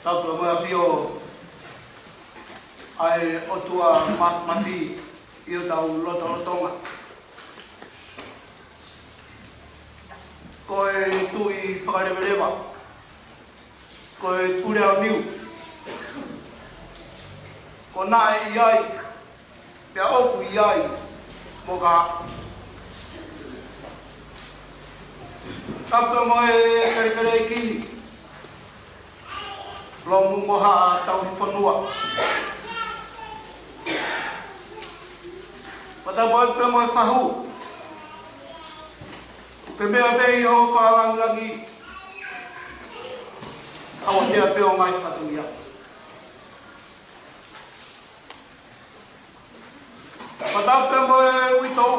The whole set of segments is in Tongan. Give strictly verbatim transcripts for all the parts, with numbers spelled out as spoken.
Tapu mo e ʻafio ʻa e ʻOtua Māfimafi ʻi hotau lotolotonga. Ko e Tuʻi fakaleveleva, ko e Pule ʻo Niu, ko naʻe ʻi ai, pea ʻoku ʻi ai mo ka. Tapu mo e kelekele ʻeiki ni, Lomu mo Haʻa Tauhi Fonua. Pea tapu pē mo e fahu, ʻoku ke meʻa pē ʻi ho fakalāngilangi, ʻa e ʻOtua pē ʻo e ngaahi fatongia. Pea tapu pē mo e uitou,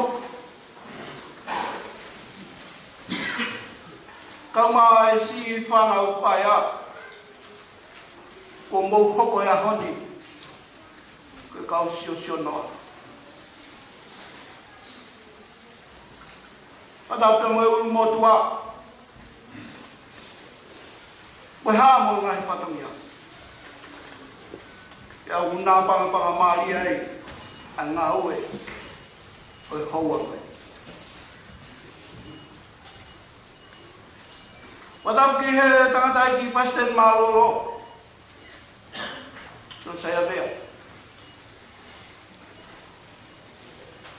kae ʻumaʻā e siʻi fānau paea, kuo mou hoko he ʻaho ni ko e kau siosio noa. Pea tapu pē mo e ʻulumotuʻa, mo e haʻa mo e ngaahi fatongia. Pea ʻoku na pangapanga mālie ai ʻa e ngāue ʻo e houa ko eni. Pea tapu ki he tangataʻeiki Palesiteni mālōlō, Siosiua Vea.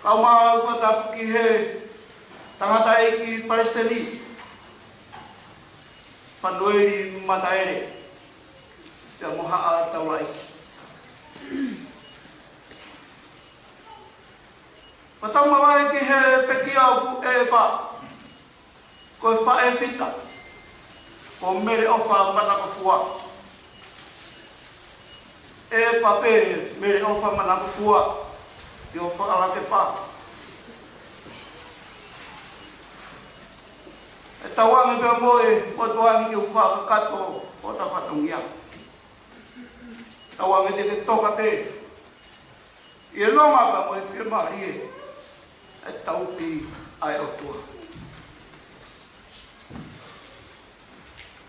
Kae ʻumaʻā ʻeku fakatapu ki he tangataʻeiki Palesiteni, Fanueli Mataele, pea mo Haʻa Taulaʻeiki. Pea tau mavahe ki he pekia ʻoku ʻepa, ko e faʻē fita, ko Meleʻofa Manakofua. ʻEpa pē Meleʻofa Manakofua ʻi ho fakalakepa. ʻE tauange pē mo e motuʻa ni ke u fakakakato hota fatongia. Tauange te ke toka pē ʻi he nonga pea mo e fiemālie ʻa e tauhi ʻa e ʻOtua.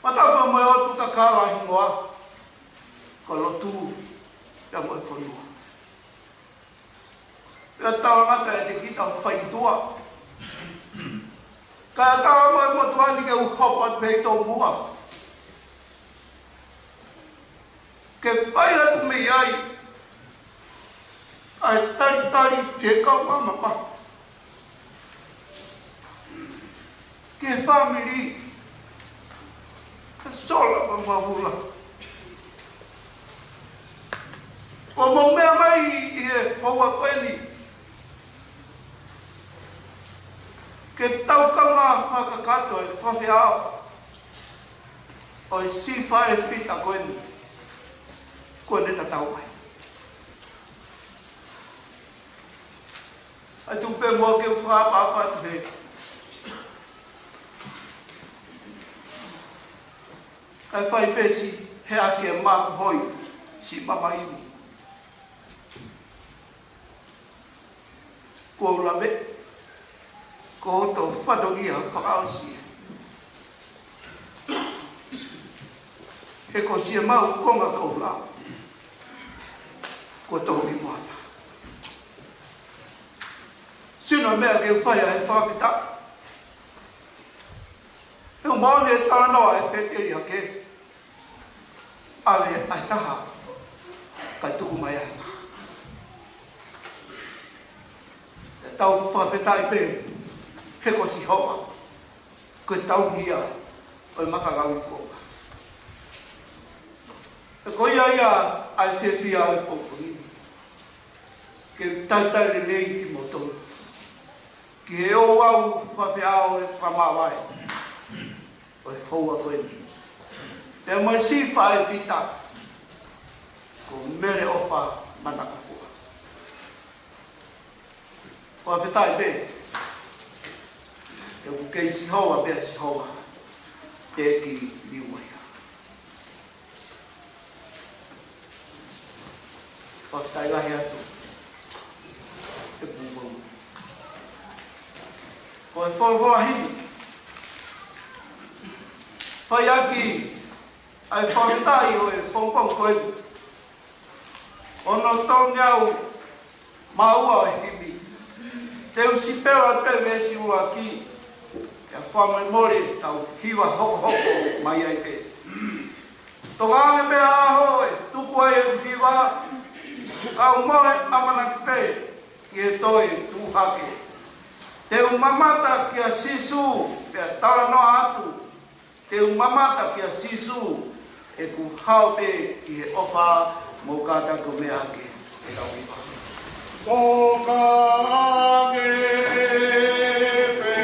Pea tapu mo e ʻOtu Kakala hingoa, ko e lotu pea mo e fonua. Pea tau ngata ʻiate kita ʻo fai tuʻa. Kae tau mo e motuʻa ni ke u hopo atu pē ʻi tomuʻa, ke fai atu mei ai ʻa e talitali fekau mamafa ki he fāmili ʻa Sola mo Maula. Kuo mou meʻa mai ʻi he houa ko eni ke tau kaungā fakakakato e fakafeʻao ʻo e siʻi faʻē fita ko eni kuo ne tatau mai. ʻOatu pē muʻa ke u fakaʻapaʻapa atu pē. Kae fai pē siʻi heʻaki e maku hoi, siʻi mamahi ni. Kuo u lave, ko hoto fatongia fakaʻosi. He ko siʻemau konga koula kuo tohi moana. Sino meʻa ke u fai ʻa e fakafetaʻi. He ʻoku moʻoni e talanoa ʻa e pēteli hake. ʻAve ʻa e taha, kae tuku mai ʻa e taha. Te tau fakafetaʻi pē, he ko Sihova, ko e tauhi ia ʻo e maka lauikuonga. He ko ia ia ʻa e fiefia ʻo e pongipongi ni. Ke talitali lelei kimoutolu ki he ouau fakafeʻao ʻo e fakamāvae ʻo e houa ko eni. Pea mo e siʻi faʻē fita ko Meleʻofa Manakofua. Fakafetaʻi pē. He ʻoku kei Sihova pē ʻa Sihova, teʻeki liu ai ha. Fakafetaʻi lahi atu. He pupau. Ko e folofola himi. Fai ʻaki ʻA e fakatai ʻo e pongipongi ko eni, ʻo nau tau ni au maua ʻa e himi. Te u sipela pē veesi ʻuluaki, ke fakamolemole ʻetau hiva hokohoko mai ai pē. Toka ange pē ʻa e ʻaho ʻe tuku ai ʻeku hiva, ka u mole ʻamanaki pē ki he toe tuʻu hake. Te u mamata kia Sīsū, pea talanoa atu. Te u mamata kia Sīsū, ʻeku hao pē ki he ʻofa mo kātaki ʻo meʻa hake. ʻE tau hiva. Toka ange pē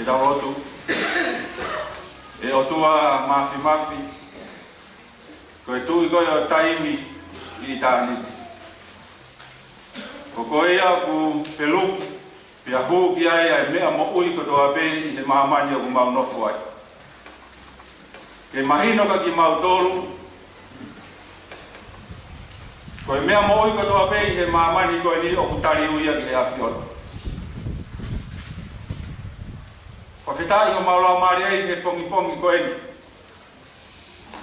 Tau lotu. ʻE ʻOtua Māfimafi, ko e Tuʻi koe ʻo taimi ʻi ʻitāniti. Ko koe ia ʻoku feluki, pea hū ki ai ʻa e meʻa moʻui kotoa pē ʻi he māmani ʻoku mau nofo ai. Ke mahino kia kimautolu, ko e meʻa moʻui kotoa pē ʻi he māmani ko eni ʻoku tali ui ia ki he ʻAfiona. Fakafetaʻi homau laumālie ʻi he pongipongi ko eni,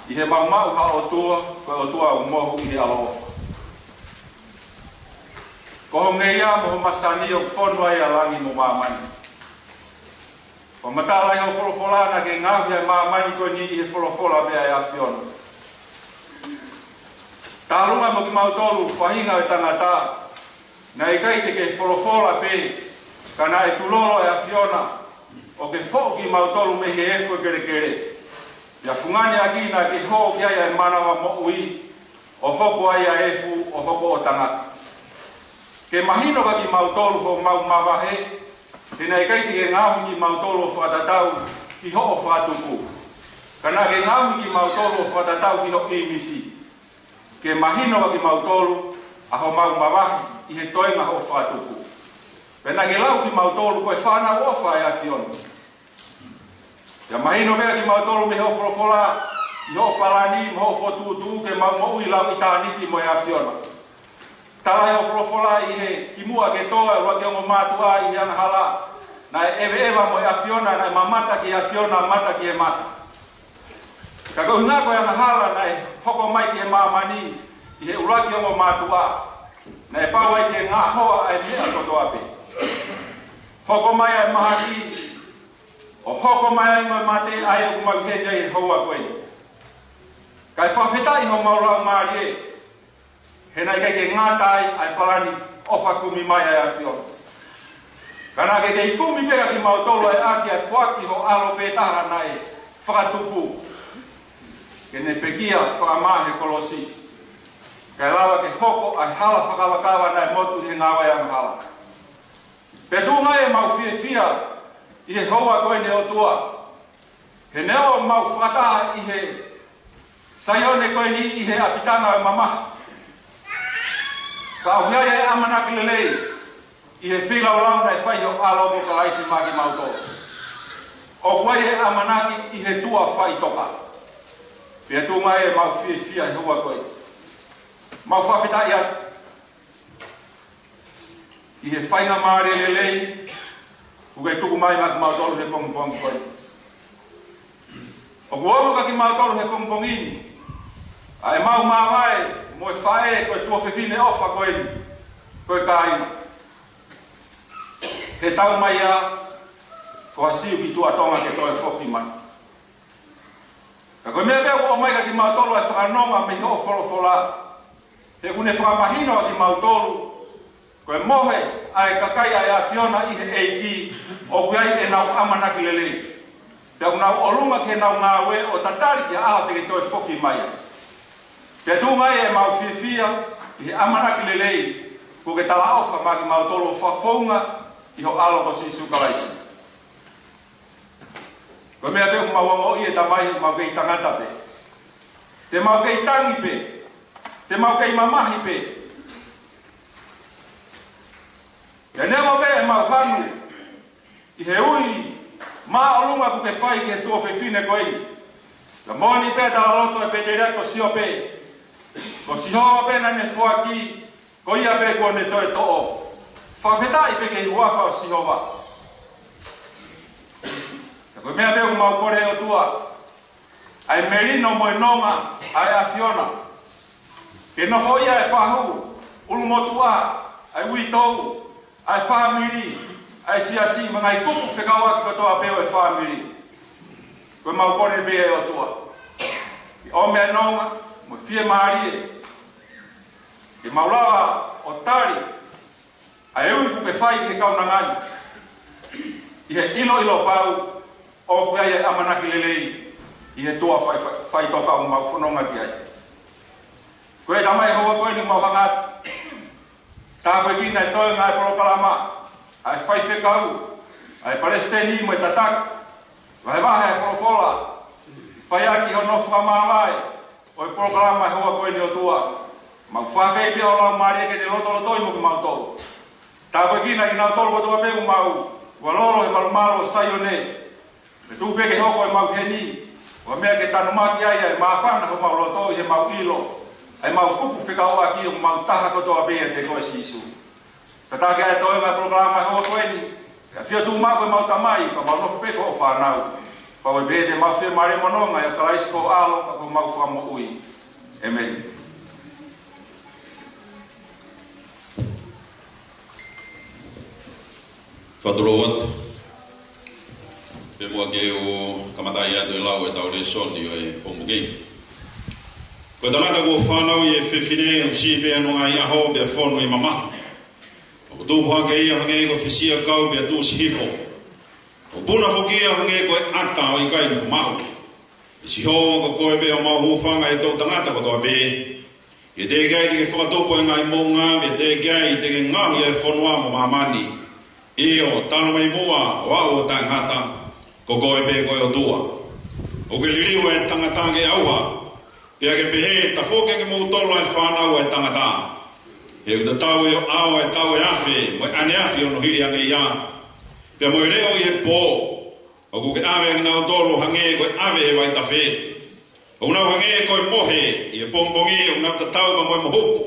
ʻi heʻemau maʻu ha ʻOtua, ko e ʻOtua ʻoku mohu ʻi he ʻaloʻofa. Ko ho ngeia mo ho masani ʻoku fonu ai ʻa langi mo māmani. Fakamatala ʻi ho folofola naʻa ke ngaohi ʻa e māmani ko eni ʻi he folofola pē ʻa e ʻAfiona. Talu mo kimautolu faʻahinga ʻo e tangata, naʻe ʻikai te ke folofola pē, ka naʻe tulolo ʻa e ʻAfiona ʻo ke foʻou kimautolu mei he efu ʻo e kelekele. Pea fungani ʻaki naʻa ke hoko ki ai ʻa e manava moʻui, ʻo hoko ai ʻa e efu ʻo hoko ʻo tangata. Ke mahino kia kimautolu homau mavahe, he naʻe ʻikai te ke ngaohi kimautolu ʻo fakatatau ki hoʻo fakatupu, ka naʻa ke ngaohi kimautolu ʻo fakatatau ki hoʻo ʻīmisi. Ke mahino kia kimautolu ʻa homau mavahe ʻi he toenga hoʻo fakatupu. Pea naʻa ke lau kimautolu ko e fānau ʻofa ʻa e ʻAfiona. Pea mahino pē kia kimautolu mei hoʻo folofola, ʻi hoʻo palani mo hoʻo fokotuʻutuʻu ke mau moʻui lau ʻitāniti mo e ʻAfiona. Tala ʻi hoʻo folofola ʻi he kimuʻa ke tō ʻa e ʻuluaki ongo mātuʻa ʻi he angahala, naʻe ʻeveʻeva mo e ʻAfiona, naʻe mamata ki he ʻAfiona, mata ki he mata. Ka ko e ʻuhinga ko e angahala naʻe hoko mai ki he māmani ʻi he ʻuluaki ongo mātuʻa, naʻe pau ai ke ngaohi ʻa e meʻa kotoa pē. Hoko mai ʻa e mahaki, ʻo hoko mai ai mo e mate, ʻa ia ʻoku mau ʻi heni ai he houa ko eni. Kae fakafetaʻi homau laumālie, he naʻe ʻikai ke ngata ai ʻa e palani ʻofa kumi mai ʻa e ʻAfiona. Ka naʻa ke kei kumi pē kia kimautolu ʻaki ʻa e foaki ho ʻAlo pē taha naʻe fakatupu, ke ne pekia fakamā he kolosi, kae lava ke hoko ʻa e hala fakavakava naʻe motu he ngāue angahala. Pea tuʻunga ʻemau fiefia ʻi he houa ko eni ʻOtua, he neongo ʻemau fakataha ʻi he Saione ko eni ʻi he ʻapitanga ʻo e mamahi, ka ʻoku ʻi ai ʻa e ʻamanaki lelei ʻi he feilaulau naʻe fai ʻe ho ʻAlo ko Kalaisi maʻa kimautolu. ʻOku ʻi ai ʻa e ʻamanaki ʻi he tuʻa faʻitoka. Pea tuʻunga ʻemau fiefia he houa ko eni. Mau fakafetaʻi atu ʻi he faingamālie lelei kuo ke tuku mai maʻa kimautolu he pongipongi ko eni. ʻOku ongo kia kimautolu he pongipongi ni ʻa ʻemau māvae mo e faʻē ko e tuofefine ʻofa ko eni, ko e kāinga. He tau mai ia ko ha Siu ki Tuʻa Tonga ke toe foki mai. Ka ko e meʻa pē ʻoku ʻomai kia kimautolu ʻa e fakanonga mei hoʻo folofola, he ʻoku ne fakamahino kia kimautolu ko e mohe ʻa e kakai ʻa e ʻAfiona ʻi he ʻEiki, ʻoku ʻi ai ʻenau ʻamanaki lelei. Pea ʻoku nau ʻolunga ki heʻenau ngāue ʻo tatali ki he ʻaho te ke toe foki mai ai. Pea tuʻunga ʻemau fiefia ʻi he ʻamanaki lelei kuo ke talaʻofa maʻa kimautolu ʻo fakafounga ʻi ho ʻAlo ko Sīsū Kalaisi. Ko e meʻa pē ʻoku mau ongoʻi, ʻe Tamai, ʻoku mau kei tangata pē. Te mau kei tangi pē. Te mau kei mamahi pē. Pea neongo pē ʻemau hanu ʻi he ui māʻolunga kuo ke fai ki he tuofefine ko eni, ka moʻoni pē ʻa e talaloto ʻa e pēteliake ko Siope, ko Sihova pē naʻa ne foaki, ko ia pē kuo ne toe toʻo. Fakafetaʻi pē ki he huafa ʻo Sihova. Ka ko e meʻa pē ʻoku mau kole, ʻOtua, ʻa e melino mo e nonga ʻa e ʻAfiona, ke nofoʻia ʻa e fahu, ʻulumotuʻa, ʻa e uitou, ʻa e fāmili, ʻa e siasi, mo e ngaahi kupu fekauʻaki kotoa pē ʻo e fāmili. Ko ʻemau kole pē ia, ʻOtua, ke ʻomi ʻa e nonga mo e fiemālie, ke mau lava ʻo tali ʻa e ui kuo ke fai ki he kaunanga ni, ʻi he ʻiloʻilo pau ʻoku ʻi ai ʻa e ʻamanaki lelei ʻi he tuʻa fai, fai, faʻitoka ʻoku mau fononga ki ai. Ko ia, ʻe Tamai, he houa ko eni ʻoku mau hanga atu, tāpuekina ʻa e toenga ʻa e polokalama, ʻa e faifekau, ʻa e palesiteni mo e tataki, vahevahe ʻa e folofola, fai ʻaki hono fakamāvae ʻo e polokalama ʻo e houa ko eni, ʻOtua. Mau fakafeʻiloaki pē ʻa e Laumālie ke ne lotolotoi mo kimautolu. Tāpuekina kinautolu kotoa pē ʻoku mau ʻalu lolo he malumalu ʻo Saione. Pea tuku pē ke hoko ʻemau heni ko ha meʻa ke tanumaki ai ʻa e māfana ʻo homau loto ʻi heʻemau ʻilo ʻa ʻemau kupu fekauʻaki ʻoku mau taha kotoa pē ʻiate koe, Sīsū. Tataki ʻa e toenga ʻo e polokalama ʻo e houa ko eni, ke ʻafio tuʻumaʻu ko ʻemau Tamai, pea mau nofo pē ko hoʻo fānau. Pea ʻoku pehē ʻemau fiemālie mo e nonga ʻia Kalaisi ko ho ʻAlo, ko homau Fakamoʻui. ʻĒmeni. Fakatulou atu. Pea muʻa ke u kamata atu e lau ʻetau lēsoni ʻo e pongipongi. Ko e tangata kuo fanauʻi ʻa e fefine, ʻoku siʻi pē hono ngaahi ʻaho pea fonu ʻi he mamahi. ʻOku tupu hake ia hangē ko e fisiakau pea tuʻusi hifo. ʻOku puna foki ia hangē ko e ʻata ʻoku ʻikai nofo maʻu. ʻE Sihova, ko koe pē homau hūfanga ʻi he toʻu tangata kotoa pē. ʻE teʻeki ai te ke fakatupu ʻa e ngaahi moʻunga, pea teʻeki ai te ke ngaohi ʻa e fonua mo māmani. ʻIo, talu mei muʻa ʻo aʻu ʻo taʻengata, ko koe pē ko e ʻOtua. ʻOku ke liliu ʻa e tangata ke ʻauha, pea ke pehē, tafoki ʻa kimoutolu ʻa e fānau ʻa e tangata. He ʻoku tatau ʻi ho ʻao ʻa e tau ʻe afe, mo e ʻaneafi hono hili ange ia. Pea mo e leʻo ʻi he pō, ʻoku ke ʻave ʻa kinautolu hangē ko e ʻave ʻe he vaitafe. ʻOku nau hangē ko e mohe ʻi he pongipongi, ʻoku nau tatau pea mo e mohuku.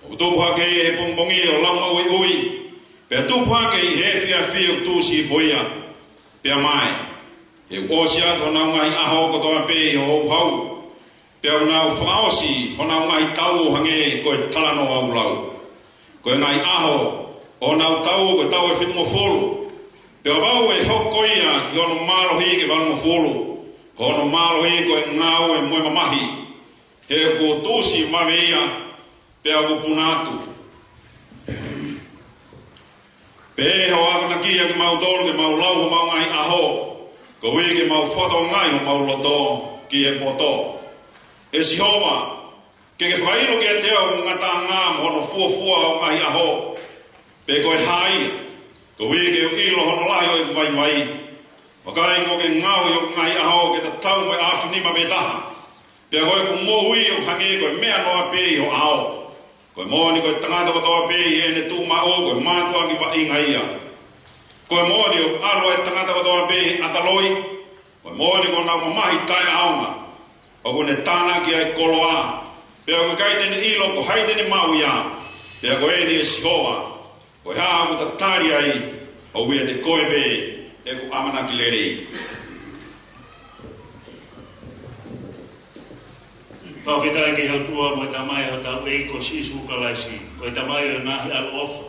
ʻOku tupu hake ʻi he pongipongi ʻo laumaʻuiʻui, pea tupu hake ʻi he efiafi ʻoku tuʻusi hifo ia. Pea mae, he kuo ʻosi atu honau ngaahi ʻaho kotoa pē ʻi ho houhau. Pea ʻoku nau fakaʻosi honau ngaahi taʻu ʻo hangē ko e talanoa ʻoku lau. Ko e ngaahi ʻaho ʻo honau taʻu ko e taʻu ʻe fitungofulu. Pea kapau ʻe hoko ia ki hono mālohi ke valungofulu, ko hono mālohi ko e ngāue mo e mamahi. He kuo tuʻusi vave ia, pea kuo puna atu. Pea ʻe hoʻo akonaki ʻa kimautolu ke mau lau homau ngaahi ʻaho, koeʻuhi ke mau fakatokangaʻi homau loto ki he poto. ʻE Sihova, ke ke fakaʻilo kiate au ʻa e ngataʻanga mo hono fuofua ʻo e ngaahi ʻaho, pe ko e hā ia, koeʻuhi ke u ʻilo hono lahi ʻo ʻeku vaivai. Vakai, kuo ke ngaohi ʻeku ngaahi ʻaho ke tatau mo e ʻaofinima pē taha, pea ko ʻeku moʻui ʻoku hangē ko e meʻa noa pē ʻi ho ʻao. Ko e moʻoni, ko e tangata kotoa pē ʻi heʻene tuʻu maʻu, ko e mātuʻaki vaʻinga ia. Ko e moʻoni, ʻoku ʻalu ʻa e tangata kotoa pē ʻi he ʻata loi. Ko e moʻoni, ko honau mamahi taʻeʻaonga. ʻOku ne tānaki ʻa e koloa, pea ʻoku ʻikai te ne ʻilo ko hai te ne maʻu ia. Pea ko eni, ʻe Sihova, ko e hā ʻoku tatali ai? ʻOku ʻiate koe pē ʻeku ʻamanaki lelei. Fakafetaʻi ki he ʻOtua mo e Tamai ʻo hotau ʻEiki ko Sīsū Kalaisi, ko e Tamai ʻo e ngaahi ʻaloʻofa,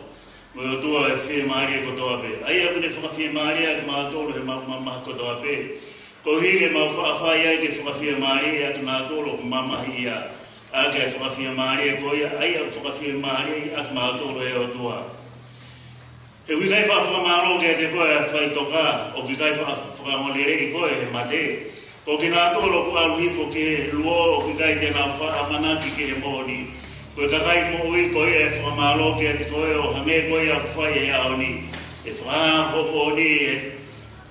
mo e ʻOtua ʻo e fiemālie kotoa pē. ʻA ia ʻoku ne fakafiemālieʻi ʻa kimautolu he mau mamahi kotoa pē, koeʻuhi ke mau faʻa fai ai ke fakafiemālieʻi ʻa kinautolu ʻoku mamahi ia ʻaki ʻa e fakafiemālie ko ia, ʻa ia ʻoku fakafiemālieʻi ʻa kimautolu ʻe he ʻOtua. He ʻoku ʻikai faʻa fakamālō kiate koe ʻa e faʻitoka, ʻoku ʻikai faʻa fakaongoongoleleiʻi koe ʻe he mate. Ko kinautolu ʻoku ʻalu hifo ki he luo, ʻoku ʻikai te nau faʻa ʻamanaki ki he moʻoni. Ko e kakai moʻui ko ia ʻe fakamālō kiate koe, ʻo hangē ko ia ʻoku fai ʻe he ʻaho ni. ʻE fakahā hoʻo moʻoni, ʻe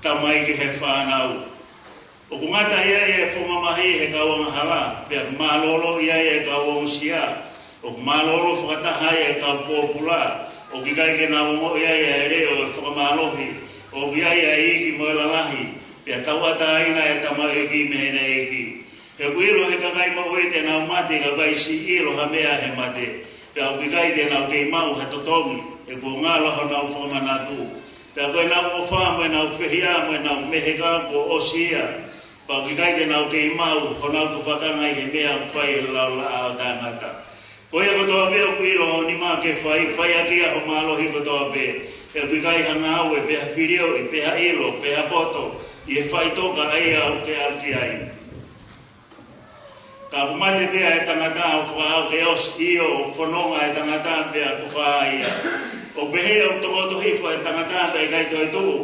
Tamai, ki he fānau. ʻOku ngata ai ʻa e fakamamahi ʻe he kau angahala, pea ʻoku mālōlō ai ʻa e kau ongosia. ʻOku mālōlō fakataha ai ʻa e kau pōpula, ʻoku ʻikai ke nau ongoʻi ai ʻa e leʻo ʻo e fakamālohi. ʻOku ʻi ai ʻa e iiki mo e lalahi, pea tauʻatāina ʻa e tamaioʻeiki mei heʻene ʻeiki. He ʻoku ʻilo ʻe he kakai moʻui te nau mate, ka ʻoku ʻikai siʻi ʻilo ha meʻa ʻe he mate. Pea ʻoku ʻikai te nau kei maʻu ha totongi, he kuo ngalo honau fakamanatu. Pea ko ʻenau ʻofa mo ʻenau fehiʻa mo ʻenau meheka kuo ʻosi ia. Pea ʻoku ʻikai te nau kei maʻu honau tufakanga ʻi he meʻa ʻoku fai ʻe he laulaʻā ʻo taʻengata. Ko ia kotoa pē ʻoku ʻilo ho nima ke fai, fai ʻaki ia ho mālohi kotoa pē. He ʻoku ʻikai ha ngāue, pe ha filioʻi, pe ha ʻilo, pe ha poto, ʻi he faʻitoka ʻa ia ʻoku ke ʻalu ki ai. Ka ʻoku mate pē ʻa e tangata ʻo fakaʻau ke ʻosi, ʻio, ʻoku fononga ʻa e tangata pea ʻoku fā ia. ʻOku pehē ʻoku tokoto hifo ʻa e tangata pea ʻikai toe tuʻu,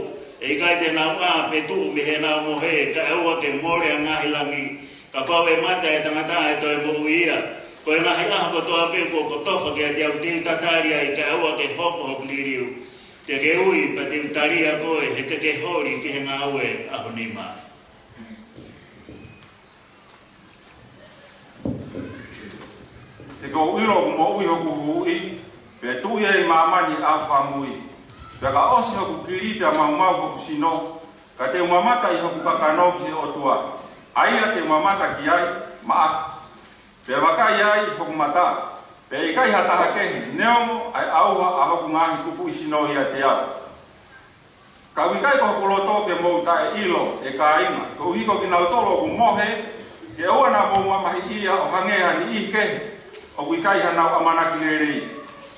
ʻe ʻikai te nau ʻā pe tuʻu mei heʻenau mohe, kaeʻoua ke mole ʻa e ngaahi langi. Kapau ʻe mate ʻa e tangata ʻe toe moʻui ia. Ko e ngaahi ʻaho kotoa pē kuo kotofa kiate au te u tatali ai, kaeʻoua ke hoko hoku liliu. Te ke ui, pea te u tali ʻa koe, he te ke holi ki he ngāue ʻa ho nima. He kuo u ʻilo ʻoku moʻui hoku Huhuʻi, pea tuʻu ia ʻi māmani ʻi he ʻaho fakamui. Pea ka ʻosi hoku kili pea maumau hoku sino, ka te u mamata ʻi hoku kakano ki he ʻOtua, ʻa ia te u mamata ki ai maʻaku. Pea vakai ai hoku mata, pea ʻikai ha taha kehe, neongo ʻa e ʻauha ʻa hoku ngaahi kupuʻi sino ʻiate au. Ka ʻoku ʻikai ko hoku loto ke mou taʻeʻilo, ʻe kāinga, koeʻuhi ko kinautolu ʻoku mohe, ke ʻoua naʻa mou mamahiʻia ʻo hangē ha niʻihi kehe ʻoku ʻikai hanau ʻamanaki lelei.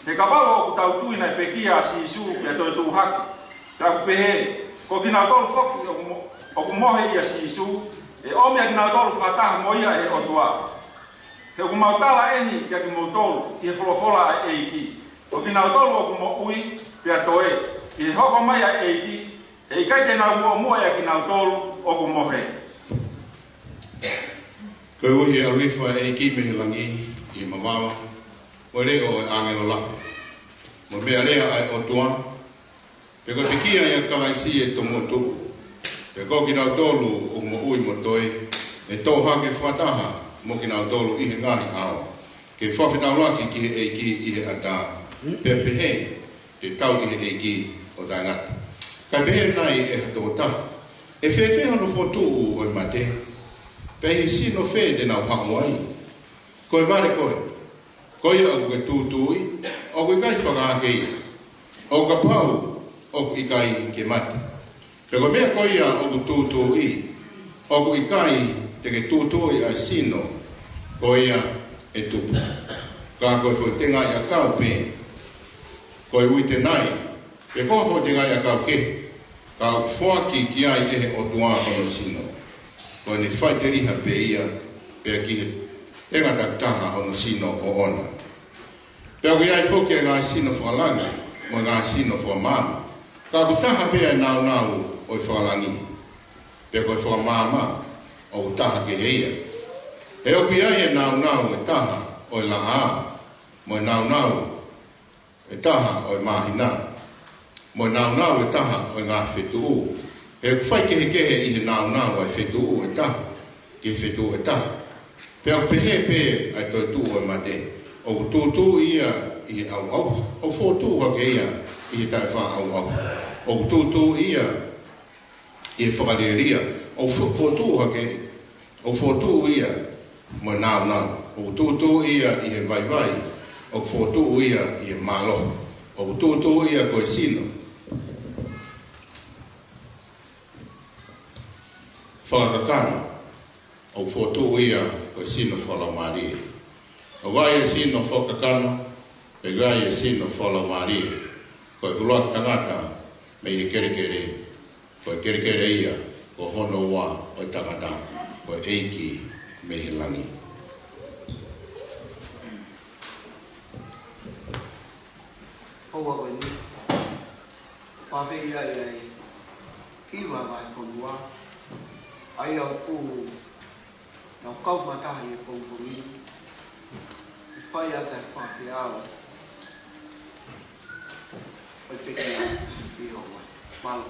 He kapau ʻoku tau tui naʻe pekia ʻa Sīsū pea toe tuʻu hake, pea ʻoku pehē, ko kinautolu foki ʻoku mo-, ʻoku mohe ʻia Sīsū, ʻe ʻomi ʻa kinautolu fakataha mo ia ʻe he ʻOtua. He ʻoku mau tala eni kiate kimoutolu ʻi he folofola ʻa e ʻEiki, ko kinautolu ʻoku moʻui pea toe, ʻi he hoko mai ʻa e ʻEiki, heʻikai te nau muʻomuʻa ʻia kinautolu ʻoku mohe. Koeʻuhi he ʻalu hifo ʻa e ʻEiki mei he langi ʻi he mavawa, mo e leʻo ʻo e ʻāngelo lahi, mo e meʻalea ʻa e ʻOtua, pea ko e pekia ʻia Kalaisi ʻe tomuʻa tuʻu. Pea ko kinautolu ʻoku moʻui mo toe, ʻe tō hake fakataha mo kinautolu ʻi he ngaahi ʻao, ke fakafetaulaki ki he ʻEiki ʻi he ʻatā, pea pehē, te tau ʻi he ʻEiki ʻo taʻengata. Kae pehē nai ʻe ha tokotaha, ʻe fēfē hono fokotuʻu ʻo e mate? Pea ʻi he sino fē te nau haʻu ai? Ko e vale koe, ko ia ʻoku ke tūtūʻi, ʻoku ʻikai fakaake ia, ʻo kapau ʻoku ʻikai ke mate. Pea ko e meʻa ko ia ʻoku tūtūʻi, ʻoku ʻikai te ke tūtūʻi ʻa e sino ko ia ʻe tupu. Ka ko e foʻi tengaʻi ʻakau pē, ko e uite nai, pe ko ha foʻi tengaʻi ʻakau kehe, ka ʻoku foaki ki ai ʻe he ʻOtua hono sino, ko ʻene faʻiteliha pē ia, pea ki he tenga takitaha hono sino ʻoʻona. Pea ʻoku ʻi ai foki ʻa e ngaahi sino fakalangi, mo e ngaahi sino fakamaama, ka ʻoku taha pē ʻa e nāunau ʻo e fakalangi, pea ko e fakamaama ʻoku taha kehe ia. He ʻoku ʻi ai ʻa e nāunau ʻe taha ʻo e laʻā, mo e nāunau ʻe taha ʻo e māhina, mo e nāunau ʻe taha ʻo e ngaahi fetuʻu. He ʻoku faikehekehe ʻi he nāunau ʻa e fetuʻu ʻe taha ki he fetuʻu ʻe taha. Pea ʻoku pehē pē ʻa e toetuʻu ʻo e mate, ʻoku tūtūʻi ia ʻi he ʻauʻauha, ʻoku fokotuʻu hake ia ʻi he taʻefaʻaʻauʻauha. ʻOku tūtūʻi ia ʻi he fakalielia, ʻoku fo-, fokotuʻu hake, ʻoku fokotuʻu ia mo e nāunau, ʻoku tūtūʻi ia ʻi he vaivai, ʻoku fokotuʻu ia ʻi he mālohi, ʻoku tūtūʻi ia ko e sino fakakakano, ʻoku fokotuʻu ia ko e sino fakalaumālie. ʻOku ʻi ai e sino fakakakano, pea ʻoku ʻi ai e sino fakalaumālie. Ko e ʻuluaki tangata mei he kelekele, ko e kelekele ia, ko hono ua ʻo e tangata, ko e ʻEiki mei he langi. ʻOua ko eni, pāfeʻi ai ʻa e hiva vahefonua, ʻa ia ʻoku nau kau fakataha ʻi he pongipongi ni, ʻi he fai ʻa e fakafeʻao ʻo e pekia ʻi he ʻOtua. Mālō.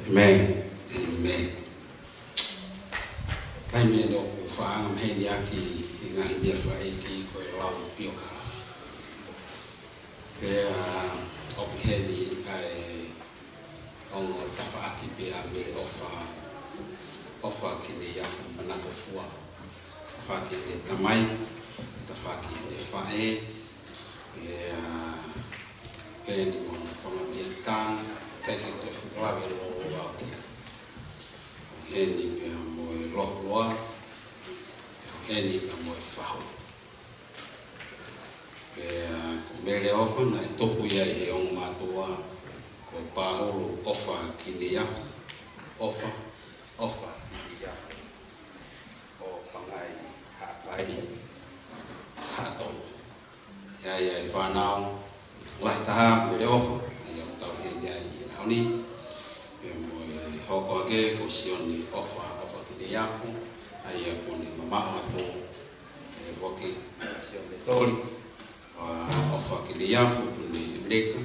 ʻĒmeni. ʻĒmeni. Taimi eni ʻoku faʻa anga maheni ʻaki e ngaahi meʻa fakaʻeiki ko e lau piokala. Pea ʻoku ʻi heni ʻa e ongo tafaʻaki pea mei he ʻofa, ʻOfa Kineiafu Manakofua. Tafaʻaki ʻene tamai, tafaʻaki ʻene faʻē, ʻa eni mo e fanga mei tang, kai ke te fukalave lo lo au ke. ʻOku ʻi heni pea mo e lohuloa, ʻoku ʻi heni pea mo e fahu. Pea ko Mele ʻOfa naʻe tupu ia ʻi he ongo mātuʻa, ko Pāulu ʻOfa Kineiafu, ʻOfa, ʻOfa Kineiafu, ʻo Pangai Haʻapai, Haʻatonu. ʻI ai ʻa e fānau lahi taha, Mele ʻOfa, ʻa ia ʻoku tau ʻi heni ai ʻi he ʻaho ni. Pea mo e hoko ake ko Sione ʻOfa, ʻOfa Kineiafu, ʻa ia kuo ne mamaʻo atu, ʻe foki, Sione Toli, ʻa, ʻOfa Kineiafu, ʻoku ne ʻi ʻAmelika.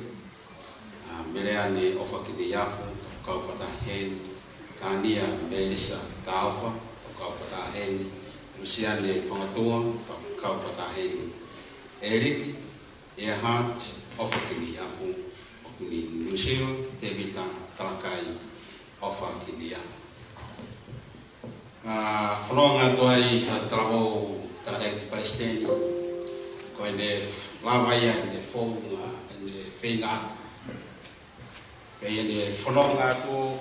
ʻA, Meleane ʻOfa Kineiafu, ʻoku kau fakataha heni. Tania Melisa Taufa, ʻoku kau fakataha heni. Lusiane Fangatua, ʻoku kau fakataha heni. ʻEliki, ʻEa Hati, ʻOfa Kineiafu, ʻoku ne ʻi Nuʻusila. Tēvita Talakai, ʻOfa Kineiafu. ʻA, fononga atu ai ʻa e talavou tangataʻeiki palesiteni, ko ʻene lava ia ʻene founga, ʻene feinga. Pea ʻi heʻene fononga atu,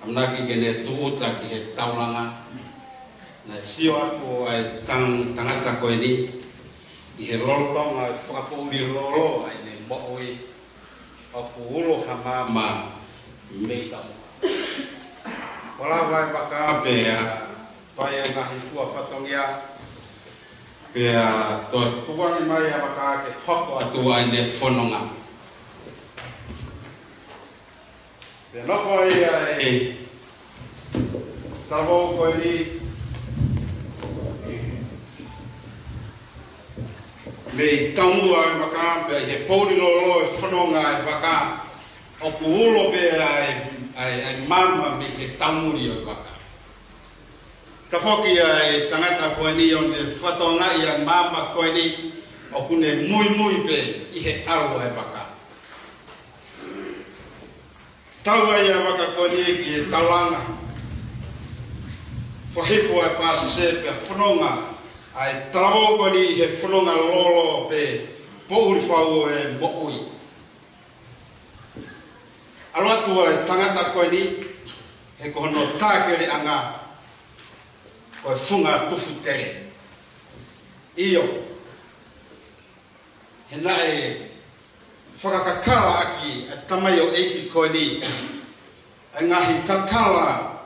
ʻamanaki ke ne tūʻuta ki he taulanga. Naʻe sio atu ʻa e tang-, tangata ko eni, ʻi he lolotonga ʻo e fakapoʻuli lolo ʻa ʻene moʻui, ʻoku ulo ha maama mei taumuʻa. Kuo lava e vaka pea fai e ngaahi fua fatongia, pea toe tukuange mai ʻa e vaka ke hoko atu ʻa ʻene fononga. Pea nofo ai ʻa e talavou ko eni mei taumuʻa e vaka, pea ʻi he poʻuli lolo e fononga e vaka, ʻoku ulo pē ʻa e, ʻa e, ʻa e maama mei he taumuli ʻo e vaka. Tafoki ʻa e tangata ko eni ʻo ne fakatokangaʻi ʻa e maama ko eni, ʻoku ne muimui pē ʻi he ʻalu ʻa e vaka. Tau ai ʻa e vaka ko eni ki he taulanga. Fakahifo ʻa e pāsese pea fononga ʻa e talavou ko eni ʻi he fononga lolo pē poʻuli fau ʻo e moʻui. ʻAlu atu ʻa e tangata ko eni, he ko hono tākeleʻanga ko e funga tufu tele. ʻIo, he naʻe fakakakala ʻaki ʻa e tamaioʻeiki ko eni ʻa e ngaahi kakala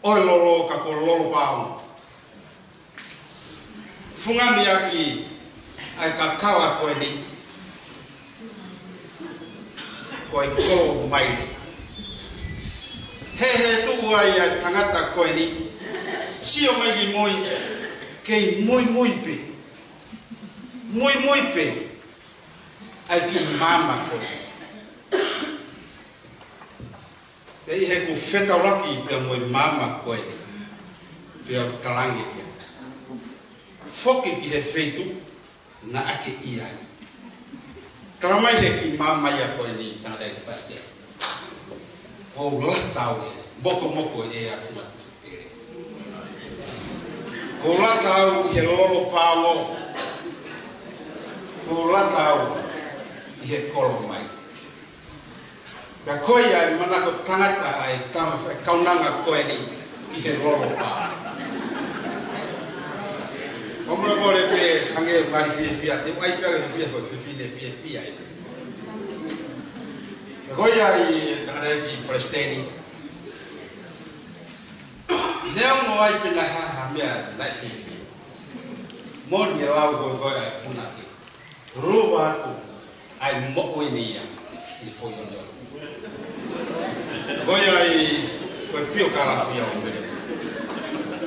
ʻo e lolo ka ko e lolo pāongo. Fungani ʻaki ʻa e kakala ko eni ko e kolo maile. He, he tuʻu ai ʻa e tangata ko eni, sio mai ki mui, kei muimui pē. Muimui pē ʻa e kiʻi maama ko ē. Pea ʻi heʻeku fetaulaki pea mo e maama ko ē, pea u talaange ia, foki ki he feituʻu naʻa ke ʻi ai. Tala mai he kiʻi maama ia ko eni, tangataʻeiki palesiteni, ʻoku ou lata au he mokomoko ʻea funga tufu tele. ʻOku ou lata au ʻi he lolo pāongo. ʻOku ou lata au ʻi he kolo maile. Ka ko ia ʻa e manako tangata ʻa e tama fai kaunanga ko eni ki he lolo pāongo. Fakamolemole pē, hangē mali fiefia, te u ʻai pē ʻa e fiefia, ko e fefine fiefia ē. Ka ko ia ʻa e tangataʻeiki palesiteni, neongo ai pē naʻe hā ha meʻa naʻe fiefia. Moʻoni e lau ko ē ʻa e punake. Lava atu ʻa e moʻui ni ia ʻi he foʻi ʻoneʻone. Ko ia ʻa e, ko e piokalafi ia ʻo Mele.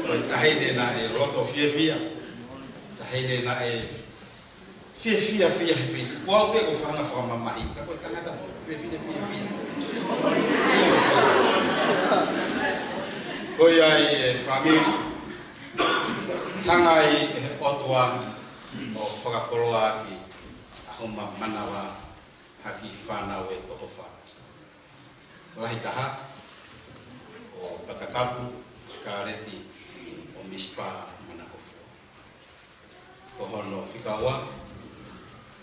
Ko e taʻahine naʻe loto fiefia. Taʻahine naʻe fiefia pē ia he piti. Kuo pau pē ke u fanga fakamamahi, ka ko e tangata fiefia, fiefia. Ko ia ai e fāmili, hanga ai ʻe he ʻOtua ʻo fakakoloa ʻaki ʻa homa manava ha kiʻi fānau ʻe toko fā. Lahi taha, ko Patakapu, Kaleti, mo Misipa Manakofua. Ko hono fika ua,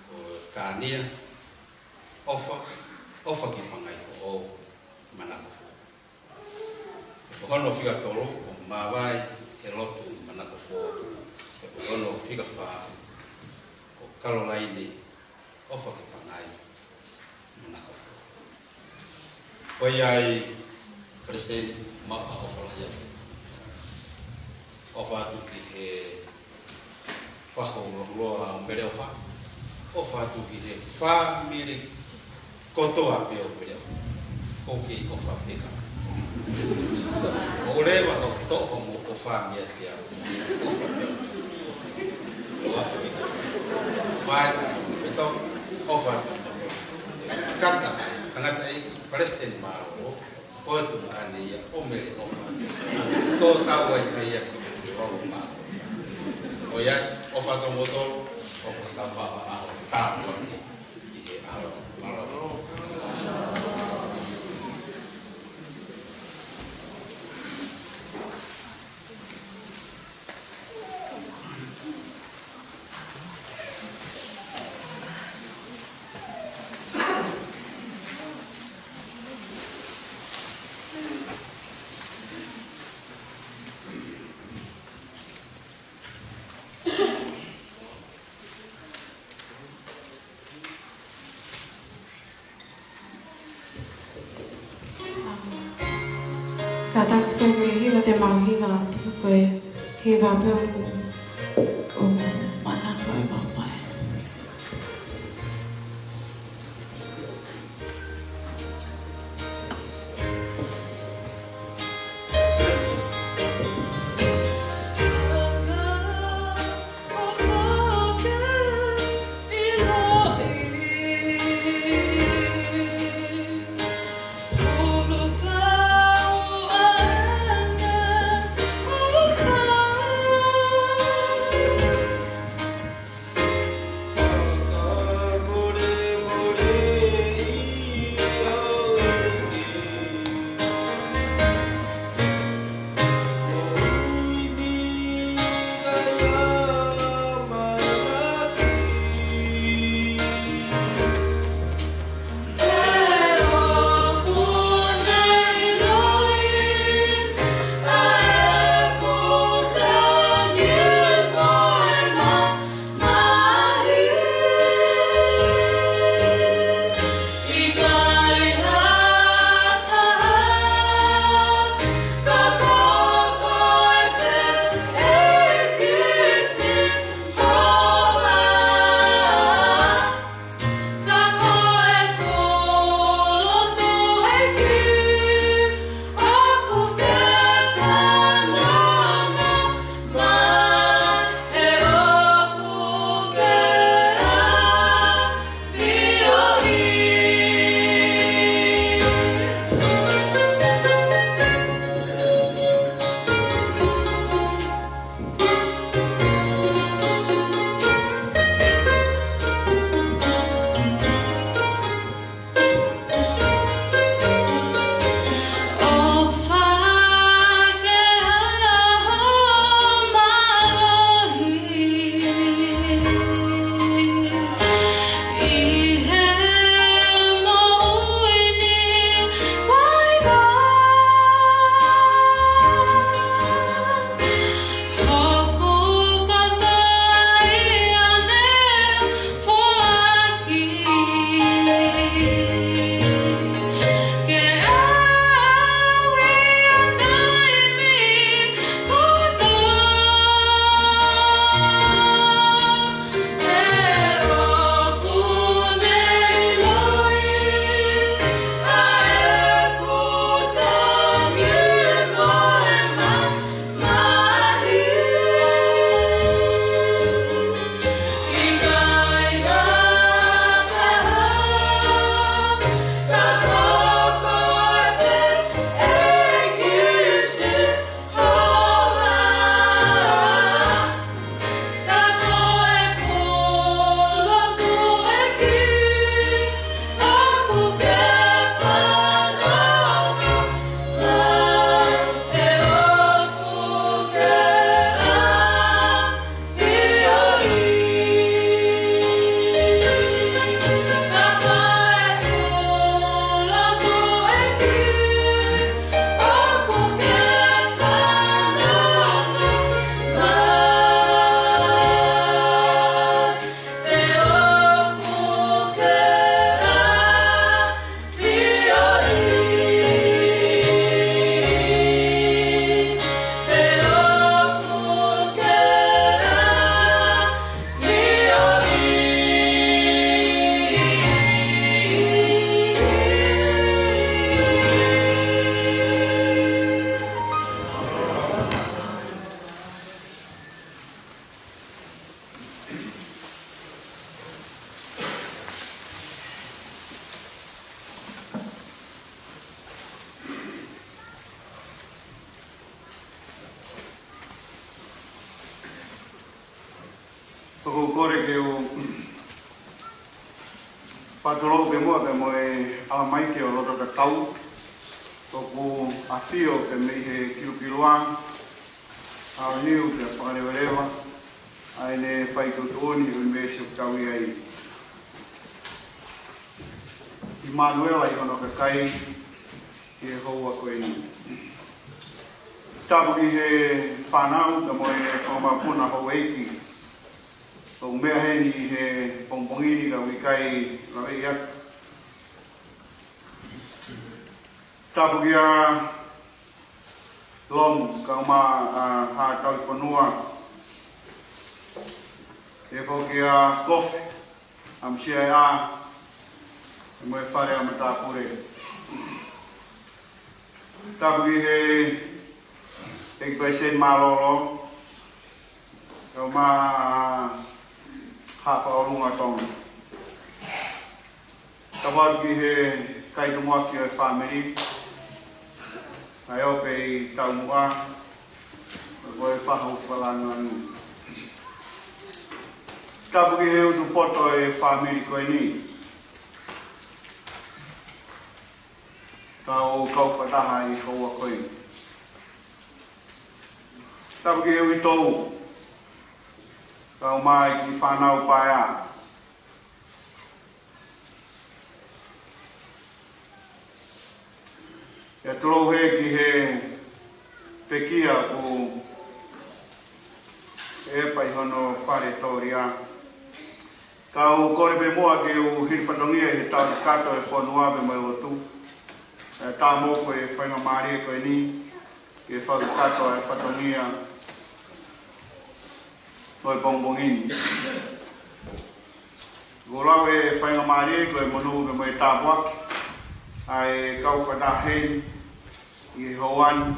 ko Kania, ʻOfa, ʻOfa ki Pangai, ko ʻOu Manakofua. Ko hono fika tolu, ko Mavai, Helotu Manakofua. Ko hono fika fā, ko Kalolaine, ʻOfa ki Pangai, Manakofua. Ko ia ai, Palesiteni, maʻu ha ʻofa lahi atu. ʻOfa atu ki he faʻu loa ʻo Mele ʻOfa. ʻOfa atu ki he fāmili kotoa pē ʻo Mele ʻOfa. ʻOku kei ʻofa pē ka. ʻOku leva ʻo toʻo mo ʻofa meiate au. ʻOfa pē. Loa pē ka. Mai, pē tau ʻofa. Kata, tangataʻeiki, Palesiteni mālōlō. Ko e tuʻunga ʻeni ia ʻo Mele ʻOfa. Tō tau ai pē ia ki he ʻOfa. ʻO ia, ʻofa atu moutolu, ʻofa atu papa ʻa ʻo tāpuaki ki he ʻAlo. Kātaki pē ko e hiva te mau hiva atu ko e hiva pē ʻo, ʻo Manako ʻi Mamae. ʻOku ou kole ke u fakatulou pē muʻa pea mo e ʻalamai ke o loto tatau. ʻOku ʻafio pē mei he kilukilua, ʻaoniu pea fakaleveleva ʻa ʻene fai tuʻutuʻuni ʻi he ʻunivēsi ʻoku tau ʻi ai. ʻImanuela ʻi hono kakai ʻi he houa ko eni. Tapu ki he fānau pea mo e fakamapuna houʻeiki ʻoku meʻa heni he pongipongi ni ka ʻoku ʻikai laveʻi atu. Tapu kia Long kae ʻumaʻā ʻa Haʻa Tauhi Fonua. Pehē foki kia Kofi, ʻa Misia ʻa e mo e fale ʻa Matāpule. Tapu ki he ʻEiki Palesiteni Mālōlō, kae ʻumaʻā ʻa Haʻa Fakaʻolunga ʻo Tonga. Tapu atu ki he kai tumuʻaki ʻo e fāmili, ʻa e ʻope ʻi taumuʻa, ko e fahu fakalāngilangi. Tapu ki he utu poto ʻo e fāmili ko eni. Tau kau fakataha ʻi he houa ko eni. Tapu ki he uitou, kae ʻumaʻā e kiʻi fānau paea. ʻIo, tulou hē ki he pekia ʻoku ʻepa ʻi hono fale tōlia. Kau kole pē muʻa ke u hili fatongia ʻi he tau kakato e fonua pea mo e lotu. ʻE tā mo ko e faingamālie ko eni ke fakakakato e fatongia ʻo e pongipongi ni. Ko e lau e faingamālie ko e monū pea mo e tāpuaki ʻa e kau fakataha heni ʻi he houa ni.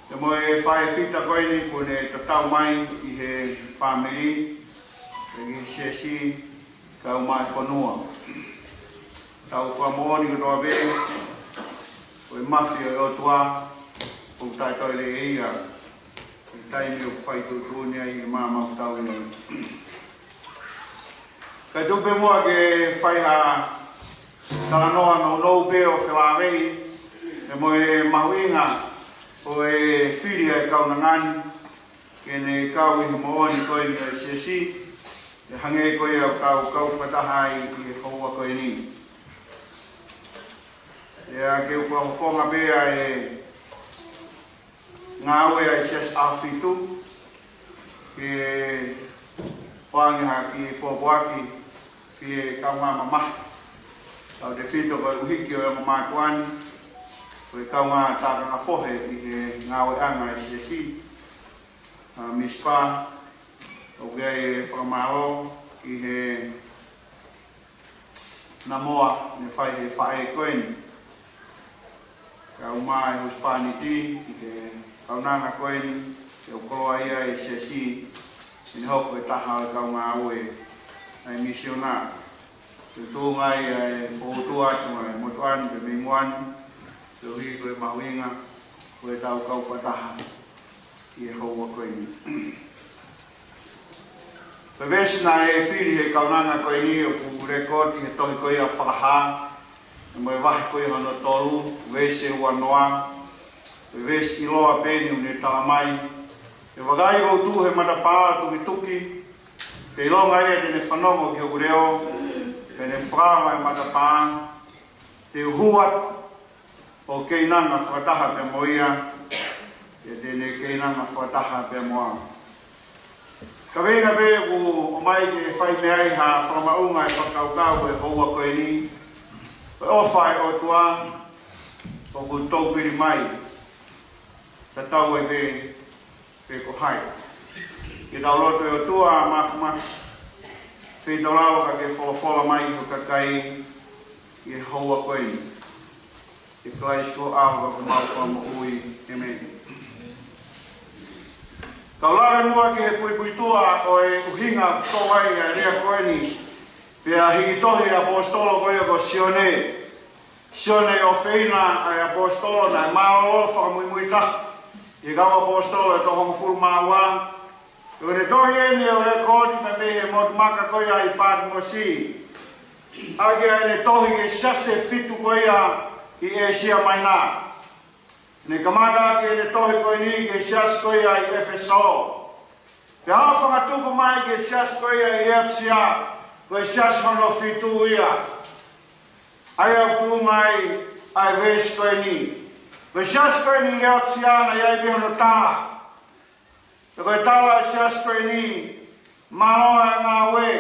Pea mo e faʻē fita ko eni kuo ne tatau mai ʻi he fāmili, ʻi he siasi, kae ʻumaʻā e fonua. Tau fakamoʻoni kotoa pē, ko e mafi ʻo e ʻOtua, ʻoku taʻetoe lelei ia ʻi he taimi ʻoku fai tuʻutuʻuni ai ʻi he māmani ʻoku tau ʻi ai. Kae tuku pē muʻa ke fai ha talanoa nounou pē ʻo felāveʻi pea mo e mahuʻinga ʻo e fili ʻa e kaunanga ni ke ne kau ʻi he moʻoni ko eni ʻo e siasi, ʻo hangē ko ia ʻoku tau kau fakataha ai ʻi he houa ko eni. ʻIo, ke u fakafofonga pē ʻa e ngāue ʻa e Siasi ʻAhofitu, ke fai ha kiʻi pōpoaki, fie kaungā mamahi. Tautefito ko e ʻuhiki ʻo e ongo mātuʻa ni, ko e kaungā tākanga fohe ʻi he ngāueʻanga ʻa e siasi, ʻa Misipa, ʻoku ʻi ai e fakamālō ʻi he namoa ne fai he faʻē ko eni, kae ʻumaʻā e husepāniti ʻi he kaunanga ko eni, ke ʻoku koloa ia e siasi, ʻi heʻene hoko ko e taha ʻo e kau ngāue ʻa e misiona. Ke tuʻunga ai ʻa e fōtunga atu ʻa e motuʻa ni pea mei muʻa ni, koeʻuhi ko e mahuʻinga ko e tau kau fakataha ʻi he houa ko eni. Ko e veesi naʻe fili he kaunanga ko eni ʻoku lekooti he tohi ko ia Fakahā, ʻi he vahe ko ia hono tolu, veesi ua noa, ko e veesi ʻiloa pē eni ʻoku ne tala mai: He vakai, ʻoku ou tuʻu he matapā ʻo tukituki, te ʻilonga ia te ne fanongo ki hoku leʻo, pea ne fakaava e matapā, te u hū atu ʻo keinanga fakataha pea mo ia, pea te ne keinanga fakataha pea mo au. Kaveinga pē ʻoku ʻomai ke fai mei ai ha fakamaʻunga e fakakaukau ʻo e houa ko eni, ko e ʻofa ʻa e ʻOtua ʻoku toupili mai, tatau ai pē pe ko hai. Ke tau lotu. ʻE ʻOtua Māfimafi, feitoʻo lalo ka ke folofola mai ki ho kakai ʻi he houa ko eni. ʻIa Kalaisi ko homau Fakamoʻui. ʻĒmeni. Kau lave muʻa ki he puipuituʻa ʻo e ʻuhinga ʻoku tō ai ʻa e lea ko eni, pea hiki tohi ʻe he ʻaposetolo ko ia ko Sione. Sione ʻofeina ʻa e ʻaposetolo naʻe mālōlō fakamuimui taha ʻi he kau ʻaposetolo ʻe toko hongofulu mā ua, Ko ʻene tohi eni ʻo e lekooti mei he motu maka ko ia ʻi Patimosi. ʻAki ʻa ʻene tohi ki he siasi ʻe fitu ko ia ʻi ʻĒsia Maina. Ne kamata ʻaki ʻene tohi ko eni ki he siasi ko ia ʻi ʻEfesō. Pea ʻoku fakatupu mai ki he siasi ko ia ʻi Leotisia, ko e siasi hono fitu ia. ʻA ia ʻoku tuʻu mai ʻa e veesi ko eni. Ko e siasi ko eni ʻi Leotisia naʻe ʻi ai pē hono tala. Pea ko e tala ʻo e siasi ko eni, mālō ʻa e ngāue.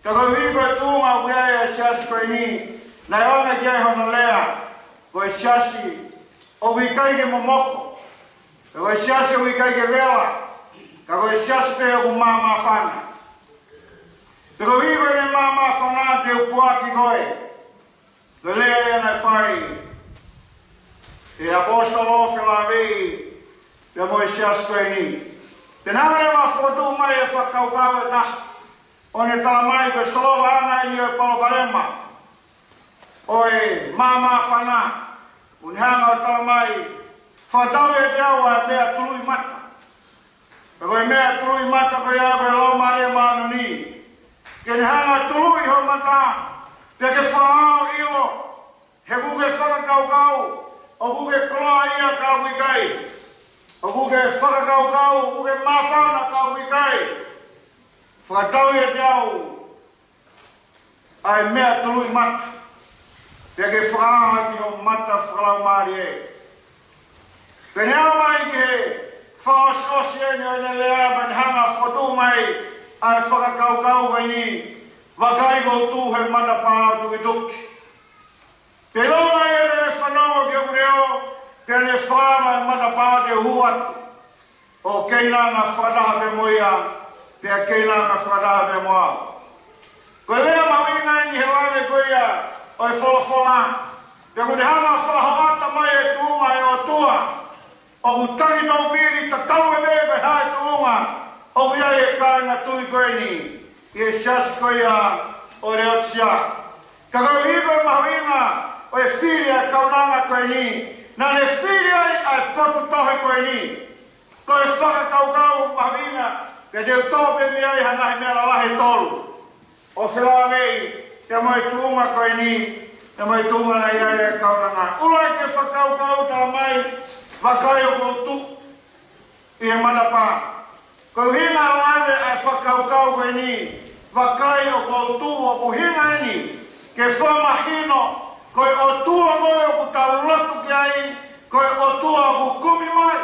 Ka koeʻuhi ko e tuʻunga ʻoku ʻi ai ʻa e siasi ko eni, naʻe ʻoange ki ai hono lea, ko e siasi ʻoku ʻikai ke momoko. Pea ko e siasi ʻoku ʻikai ke vela, ka ko e siasi pē ʻoku māmāfana. Pea koeʻuhi ko ʻene māmāfana te u puaki koe. Ko e lea ia naʻe fai ʻe he ʻaposetolo felāveʻi pea mo e siasi ko eni. Pea naʻe hanga leva ʻo fokotuʻu mai e fakakaukau ʻe taha, ʻo ne tala mai ko e solovaʻanga eni ʻo e polokalama ʻo e māmāfana. ʻO ne hanga ʻo tala mai, fakatau ʻiate au ʻa e meʻa tului mata. Pea ko e meʻa tului mata ko ia ko e Laumālie Māʻoniʻoni. Ke ne hanga ʻo tului ho mata, pea ke fakaʻilo, he ʻoku ke fakakaukau ʻoku ke koloaʻia ka ʻoku ʻikai. ʻOku ke fakakaukau ʻoku ke māfana ka ʻoku ʻikai. Fakatau ʻiate au ʻa e meʻa tului mata, pea ke fakaʻaha ki ho mata fakalaumālie. Pea ne ʻomai ki he fakaʻosiʻosi eni ʻo ʻene lea, pea ne hanga ʻo fokotuʻu mai ʻa e fakakaukau ko eni, vakai kuo u tuʻu he matapā ʻo tukituki. Pea ʻiloa ia naʻa ne fanongo ki hoku leʻo, pea ne fakaava e matapā te u hū atu. ʻO keinanga fakataha pē mo ia, pea keinanga fakataha pē mo au. Ko e lea mahuʻinga eni he lave ko ia ʻo e folofola. Pea ʻoku ne hanga ʻo fakahoʻata mai e tuʻunga ʻo e ʻOtua. ʻOku taki tau pili tatau e meʻa ko e hā e tuʻunga ʻoku ʻi ai e kāinga tui ko eni ʻi he siasi ko ia ʻo Leotisia. Ka koeʻuhi ko e mahuʻinga ʻo e fili ʻa e kaunanga ko eni, naʻa ne fili ai ʻa e potu tohi ko eni. Ko e fakakaukau mahuʻinga, pea te u toʻo pē mei ai ha ngaahi meʻa lalahi ʻe tolu. ʻO felāveʻi, pea mo e tuʻunga ko eni, pea mo e tuʻunga naʻe ʻi ai e kaunanga. ʻUluaki e fakakaukau tala mai, vakai ʻoku ou tuʻu ʻi he matapā. Ko e ʻuhinga lave ʻa e fakakaukau ko eni, vakai ʻoku ou tuʻu, ʻoku ʻuhinga eni ke fakamahino, ko e ʻOtua ko ē ʻoku tau lotu ki ai, ko e ʻOtua ʻoku kumi mai.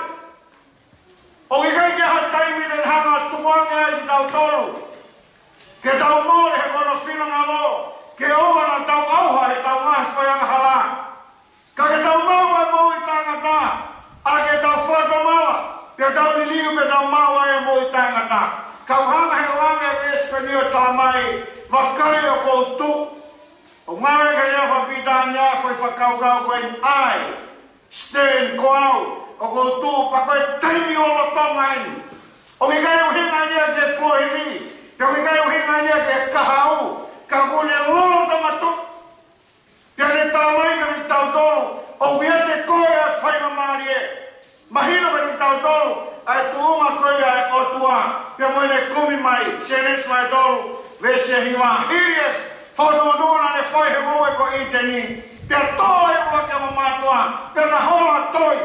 ʻOku ʻikai ke ʻi ai ha taimi te ne hanga ʻo tukuange ai kitautolu ke tau mole he ko hono finangalo, ke ʻoua naʻa tau ʻauha ʻi heʻetau ngaahi fai angahala. Ka ke tau maʻu ʻa e moʻui taʻengata, ʻa ia ke tau fakatomala, pea tau liliu pea tau maʻu ʻa e moʻui taʻengata. Ka ʻoku hanga he lave ʻa e veesi ko eni ʻo tala mai, vakai ʻoku ou tuʻu. ʻOku ngāueʻaki e lea fakapilitānia ʻa e foʻi fakakaukau ko eni, I stand, ko au, ʻoku ou tuʻu, pea ko e taimi lolotonga eni. ʻOku ʻikai ʻuhinga ia ki he kuohili, pea ʻoku ʻikai ʻuhinga ia ki he kahaʻu, ka ʻoku ne lolotonga tuʻu. Pea ne tala mai kiate kitautolu, ʻoku ʻiate koe ʻa e faingamālie. Mahino kiate kitautolu ʻa e tuʻunga ko ia ʻa e ʻOtua, pea mo ʻene kumi mai, Sēnesi vahe tolu, veesi hiva, hili e fokotuʻutuʻu naʻa ne fai he ngoue ko ʻĪteni, pea tō e ʻuluaki ongo mātuʻa, pea na hola toi.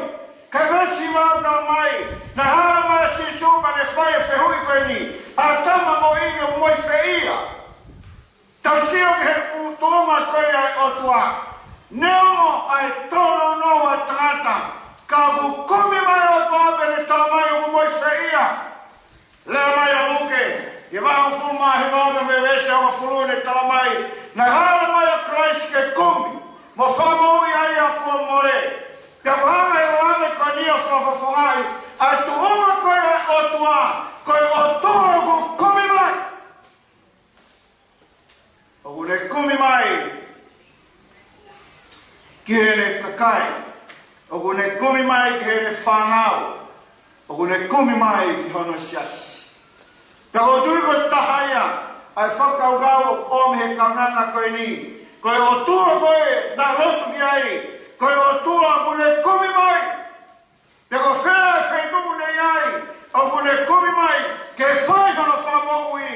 Ka ko e veesi hiva ʻoku tala mai, naʻe hā mai ʻa Sīsū pea ne fai e fehuʻi ko eni, ʻĀtama mo ʻIvi, ʻoku mou fēfē? Tau sio ki he tuʻunga ko ia ʻa e ʻOtua. Neongo ʻa e tōnounou ʻa e tangata, ka ʻoku kumi mai ʻa e ʻOtua pea ne tala mai ʻoku mou fēfē. Lea mai ʻa Luke, ʻi he vahe hongofulu mā hiva pea mo e veesi hongofulu, ne tala mai, naʻe hā mai ʻa Kalaisi ke kumi, mo fakamoʻui ʻa ia kuo mole. Pea ʻoku hanga he lave ko eni ʻo fakafofongaʻi ʻa e tuʻunga ko ia ʻa e ʻOtua, ko e ʻOtua ʻoku kumi mai. ʻOku ne kumi mai ki heʻene kakai. ʻOku ne kumi mai ki heʻene fānau. ʻOku ne kumi mai ki hono siasi. Pea ʻoku ou tui ko e taha ia ʻa e fakakaukau ʻoku ʻomi he kaunanga ko eni. Ko e ʻOtua ko ē naʻa lotu ki ai, ko e ʻOtua ʻoku ne kumi mai. Pea ko fē e feituʻu naʻe ʻi ai ʻoku ne kumi mai ke fai hono fakamoʻui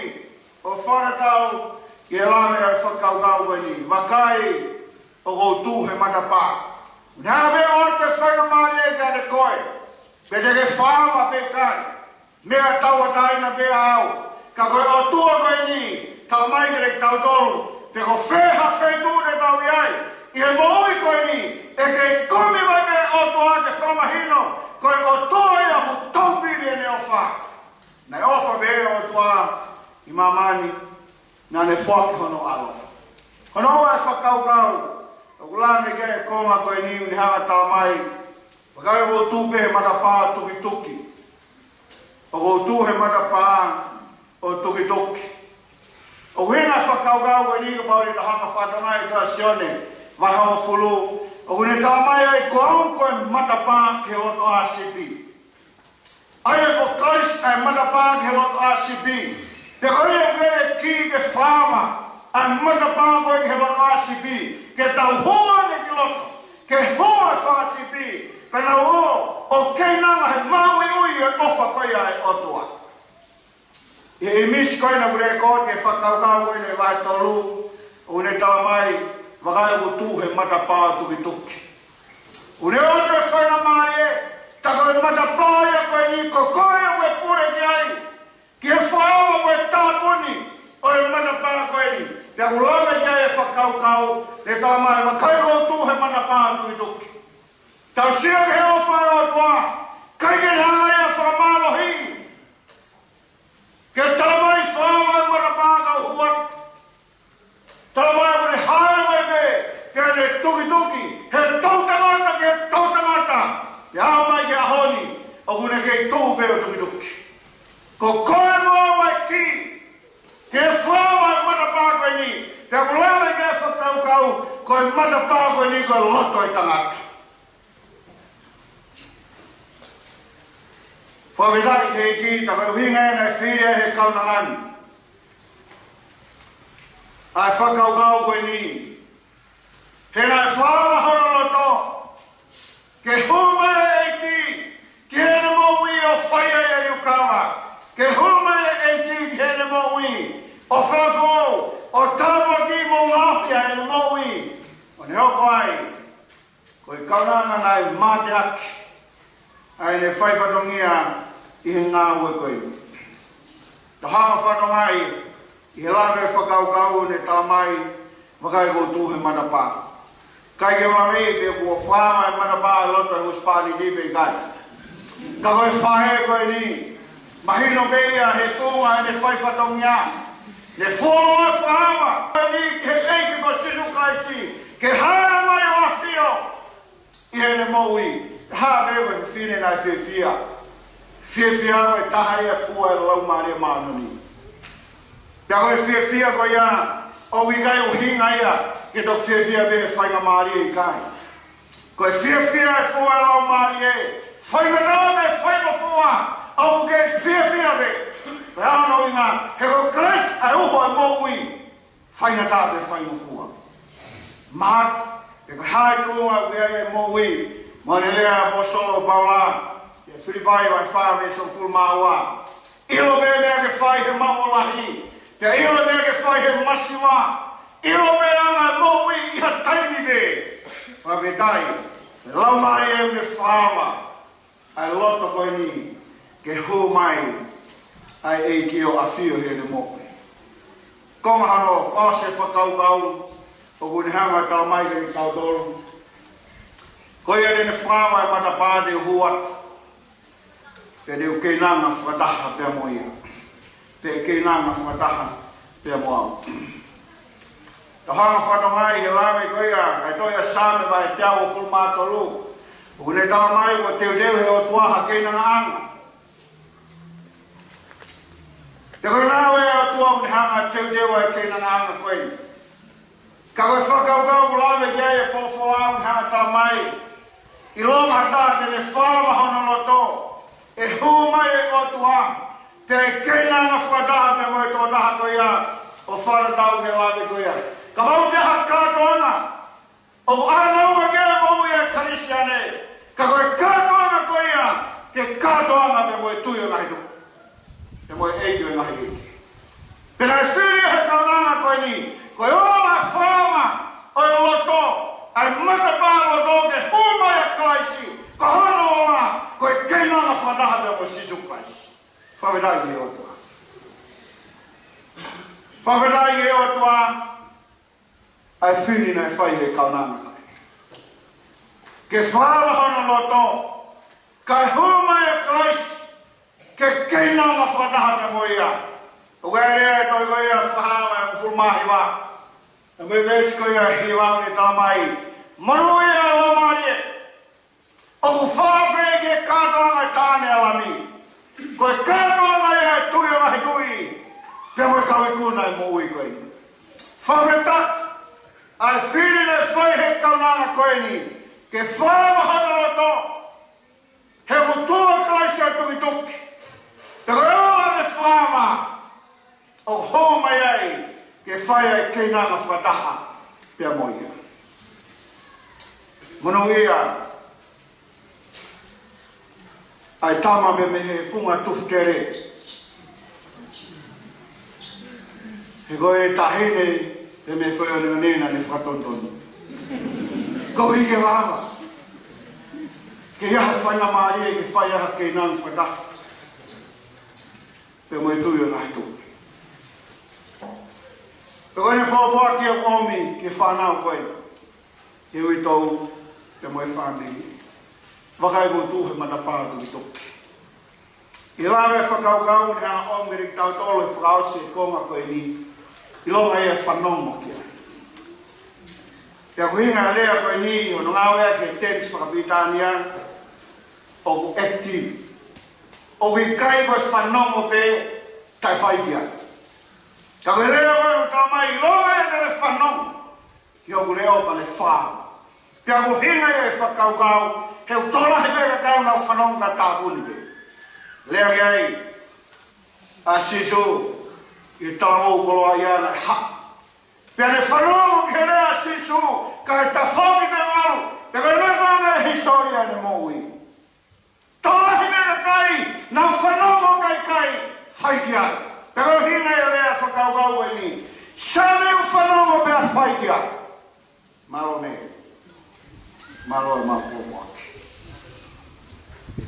ʻo fakatatau ki he lave ʻa e fakakaukau ko eni. Vakai, ʻoku ou tuʻu he matapā. Naʻa mou ʻoatu e faingamālie kiate koe, pe te ke fakaava pe ʻikai, meʻa tauʻatāina pē ʻaʻau. Ka ko e ʻOtua ko eni, talamai kiate kitautolu, pe ko fē ha feituʻu te tau ʻi ai ʻi he moʻui ko eni, ʻe kei kumi mai pē ʻa e ʻOtua ke fakamahino ko e ʻOtua ia ʻoku taupili ʻene ʻofa. Naʻe ʻofa pē ʻa e ʻOtua ʻi māmani, naʻa ne foaki hono ʻAlo. Ko hono ua e fakakaukau ʻoku lave ki ai e konga ko eni, ʻoku ne hanga ʻo talamai, vakai, ʻoku ou tuʻu pē he matapā ʻo tukituki. ʻOku ou tuʻu he matapā ʻo tukituki. ʻOku ʻuhinga e fakakaukau ko eni, kapau te tau hanga ʻo fakatokangaʻi e tohi ʻa Sione vahe hongofulu, ʻoku ne talamai ai ko au ko e matapā ki he lotoʻā sipi. ʻA ia ko Kalaisi ʻa e matapā ki he lotoʻā sipi. Pea ko ia ʻoku ʻi ai e kī ke fakaava ʻa e matapā ko ē ki he lotoʻā sipi, ke tau hū ange ki loto, ke hū e fanga sipi, pea nau ō ʻo keinanga he māuiui e ʻofa ko ia ʻa e ʻOtua. ʻI he ʻīmisi ko ena ʻoku lēkooti e fakakaukau ko ena ʻi he vahe tolu, ʻoku ne talamai, vakai, ʻoku ou tuʻu he matapā ʻo tukituki. ʻOku ne ʻoatu e faingamālie, tā ko e matapā ia ko eni, ko koe ʻoku ke pule ki ai, ki he fakaava mo e tāpuni ʻo e matapā ko eni. Pea ʻoku lave ki ai e fakakaukau, ne talamai, vakai, ʻoku ou tuʻu he matapā ʻo tukituki. Tau sio ki he ʻofa ʻa e ʻOtua, ʻikai ke ne hanga ʻe ia ʻo fakamālohiʻi. Ke talamai, fakaava e matapā, kau hū atu. Talamai ʻoku ne hāʻele mai pē, pea ne tukituki, he toʻutangata ki he toʻutangata. Pea aʻu mai ki he ʻaho ni, ʻoku ne kei tuʻu pē ʻo tukituki. Ko koe mo au ʻoku ʻi ai e kī ke fakaava e matapā ko eni. Pea ʻoku lave ki ai e fakakaukau, ko e matapā ko eni ko e loto ʻo e tangata. Fakafetaʻi ki he ʻEiki, tā ko e ʻuhinga ia naʻe fili ai ʻe he kaunanga ni ʻa e fakakaukau ko eni. He naʻe fakaava hono loto ke hū mai e ʻEiki ki heʻene moʻui ʻo fai ai e liukava. Ke hū mai e ʻEiki ki heʻene moʻui ʻo fakafoʻou, ʻo tāpuakiʻi mo ngaohi ʻa ʻene moʻui. ʻO ne hoko ai ko e kaunanga naʻe mateaki ai ʻene fai fatongia ʻi he ngāue ko eni. Tau hanga ʻo fakatokangaʻi ʻi he lave e fakakaukau, ne talamai, vakai, ʻoku ou tuʻu he matapā. ʻIkai ke u lave pe kuo fakaava e matapā ʻi loto ʻi he husepāniti pe ʻikai. Ka ko e faʻē ko eni, mahino pē ia he tuʻunga ʻene fai fatongia. Ne fuoloa e fakaava ko eni ki he ʻEiki ko Sīsū Kalaisi, ke hanga mai ʻo ʻafio ʻi heʻene moʻui. Hā pē ko e fefine naʻe fiefia. Fiefia ko e taha ia e fua e Laumālie Māʻoniʻoni. Pea ko e fiefia ko ia, ʻoku ʻikai ʻuhinga ia ke toki fiefia pē he faingamālie, ʻikai. Ko e fiefia e fua e Laumālie, faingataʻa mo faingofua, ʻoku kei fiefia pē. Pea ʻoku ʻuhinga, he ko Kalaisi ʻa e uho e moʻui, faingataʻa mo faingofua. Mahalo, pe ko e hā e tuʻunga ʻoku ʻi ai e moʻui, mo ʻene lea ʻa e ʻaposetolo ko Paula ʻia Filipai vahe fā veesi hongofulu mā ua. ʻIlo pē meʻa ke fai he maʻu ʻo lahi, pea ʻilo meʻa ke fai he masiva. ʻIlo pē ʻa e moʻui ʻi ha taimi pē. Fakafetaʻi, he Laumālie ʻoku ne fakaava ʻa e loto ko eni ke hū mai ʻa e ʻEiki ʻo ʻafio heʻene moʻui. Konga hono fakaʻosi e fakakaukau, ʻoku ne hanga ʻo talamai kiate kitautolu, ko ia te ne fakaava e matapā, te u hū atu, pea te u keinanga fakataha pea mo ia, pea keinanga fakataha pea mo au. Tau hanga ʻo fakatokangaʻi he lave ko ia ʻa e tohi ʻa Saame vahe teau hongofulu mā tolu, ʻoku ne talamai kuo teuteu ʻe he ʻOtua ha keinangaʻanga. Pea ko e ngāue ʻa e ʻOtua ʻoku ne hanga ʻo teuteu ʻa e keinangaʻanga ko eni. Ka ko e fakakaukau ʻoku lave ki ai e folofola ʻoku ne hanga ʻo talamai, ʻilonga ha taha te ne fakaava hono loto, ʻe hū mai e ʻOtua, pea ʻe keinanga fakataha pea mo e tokotaha ko ia ʻo fakatatau ki he lave ko ia. Kapau ʻoku ʻi ai ha kātoanga ʻoku ʻānaua ki ai e moʻui ʻa e Kalisitiane, ka ko e kātoanga ko ia Ke kātoanga pea mo e tui ʻo e ngaahi tuʻi, pea mo e ʻeiki ʻo e ngaahi ʻeiki. Pea naʻe fili ʻe he kaunanga ko eni, ko e ola fāma ʻo e loto, ʻa e matapā loto ke hū mai ʻa Kalaisi, ko hono ola, ko e keinanga fakataha pea mo Sīsū Kalaisi. Fakafetaʻi ki he ʻOtua. Fakafetaʻi ki he ʻOtua, ʻa e fili naʻe fai ʻe he kaunanga ko ē. Ke fāma hono loto, kae hū mai ʻa Kalaisi, ke keinanga fakataha pea mo ia. ʻOku ʻi ai e lea ʻi he tohi ko ia Fakahā vahe hongofulu mā hiva. ʻA e veesi ko ia ʻe hiva ʻoku ne talamai. Monūʻia ʻa e Laumālie. ʻOku fakaafeʻi ki he kātoanga ʻa e Taʻane ʻa e Lami. Ko e kātoanga ia ʻa e tui ʻo e ngaahi tuʻi. Pea mo e kau ikuna ʻo e moʻui ko eni. Fakafetaʻi ʻa e fili naʻe fai ʻe he kaunanga ko eni. Ke fāma hono loto. He ʻoku tuʻu ʻa Kalaisi ʻo tukituki. Pea ko e ola ʻene fāma ʻoku hū mai ai ke fai ai e keinanga fakataha pea mo ia. Monūʻia ʻa e tama mei he funga Tufutele. He ko e taʻahine, he meʻa fai ʻo ne ʻo ne naʻa ne fakatonutonu. Ko e ʻikai lava ke ʻi ai ha faingamālie ke fai ai ha keinanga fakataha pea mo e tui ʻo e ngaahi tuʻi. Pea ko ʻene pōpoaki ʻoku ʻomi ki he fānau ko ē, ki he uitou, pea mo e fāmili. Vakai, ʻoku tuʻu he matapā tukituki. ʻI he lave e fakakaukau naʻe hanga ʻo ʻomi kiate kitautolu he fakaʻosi e konga ko eni, ʻilonga ia e fanongo ki ai. Pea ko e ʻuhinga e lea ko eni, ʻi hono ngāueʻaki e tense fakapilitānia, ʻoku active. ʻOku ʻikai ko e fanongo pē taʻe fai ki ai. Ka ko e lea ko ē ʻoku talamai, ʻilonga ia ʻene fanongo ki hoku leʻo pea ne fāma. Pea ko e ʻuhinga ia e fakakaukau, he ʻoku tokolahi pē e kakai ʻoku nau fanongo kae tāpuni pē. Lea ki ai ʻa Sīsū ʻi he talavou koloaʻia naʻe haʻu. Pea ne fanongo ki he lea ʻa Sīsū, kae tafoki pea malu, pea ko e meʻa ko ē ʻa e hisitōlia ʻene moʻui. Tokolahi e kakai naʻa nau fanongo kae ʻikai fai ki ai. Pea ko e ʻuhinga ia e lea fakakaukau ko eni. Sai mei he fanongo pea fai ki ai. Mālō meʻa. Mālō e mau pōpoaki.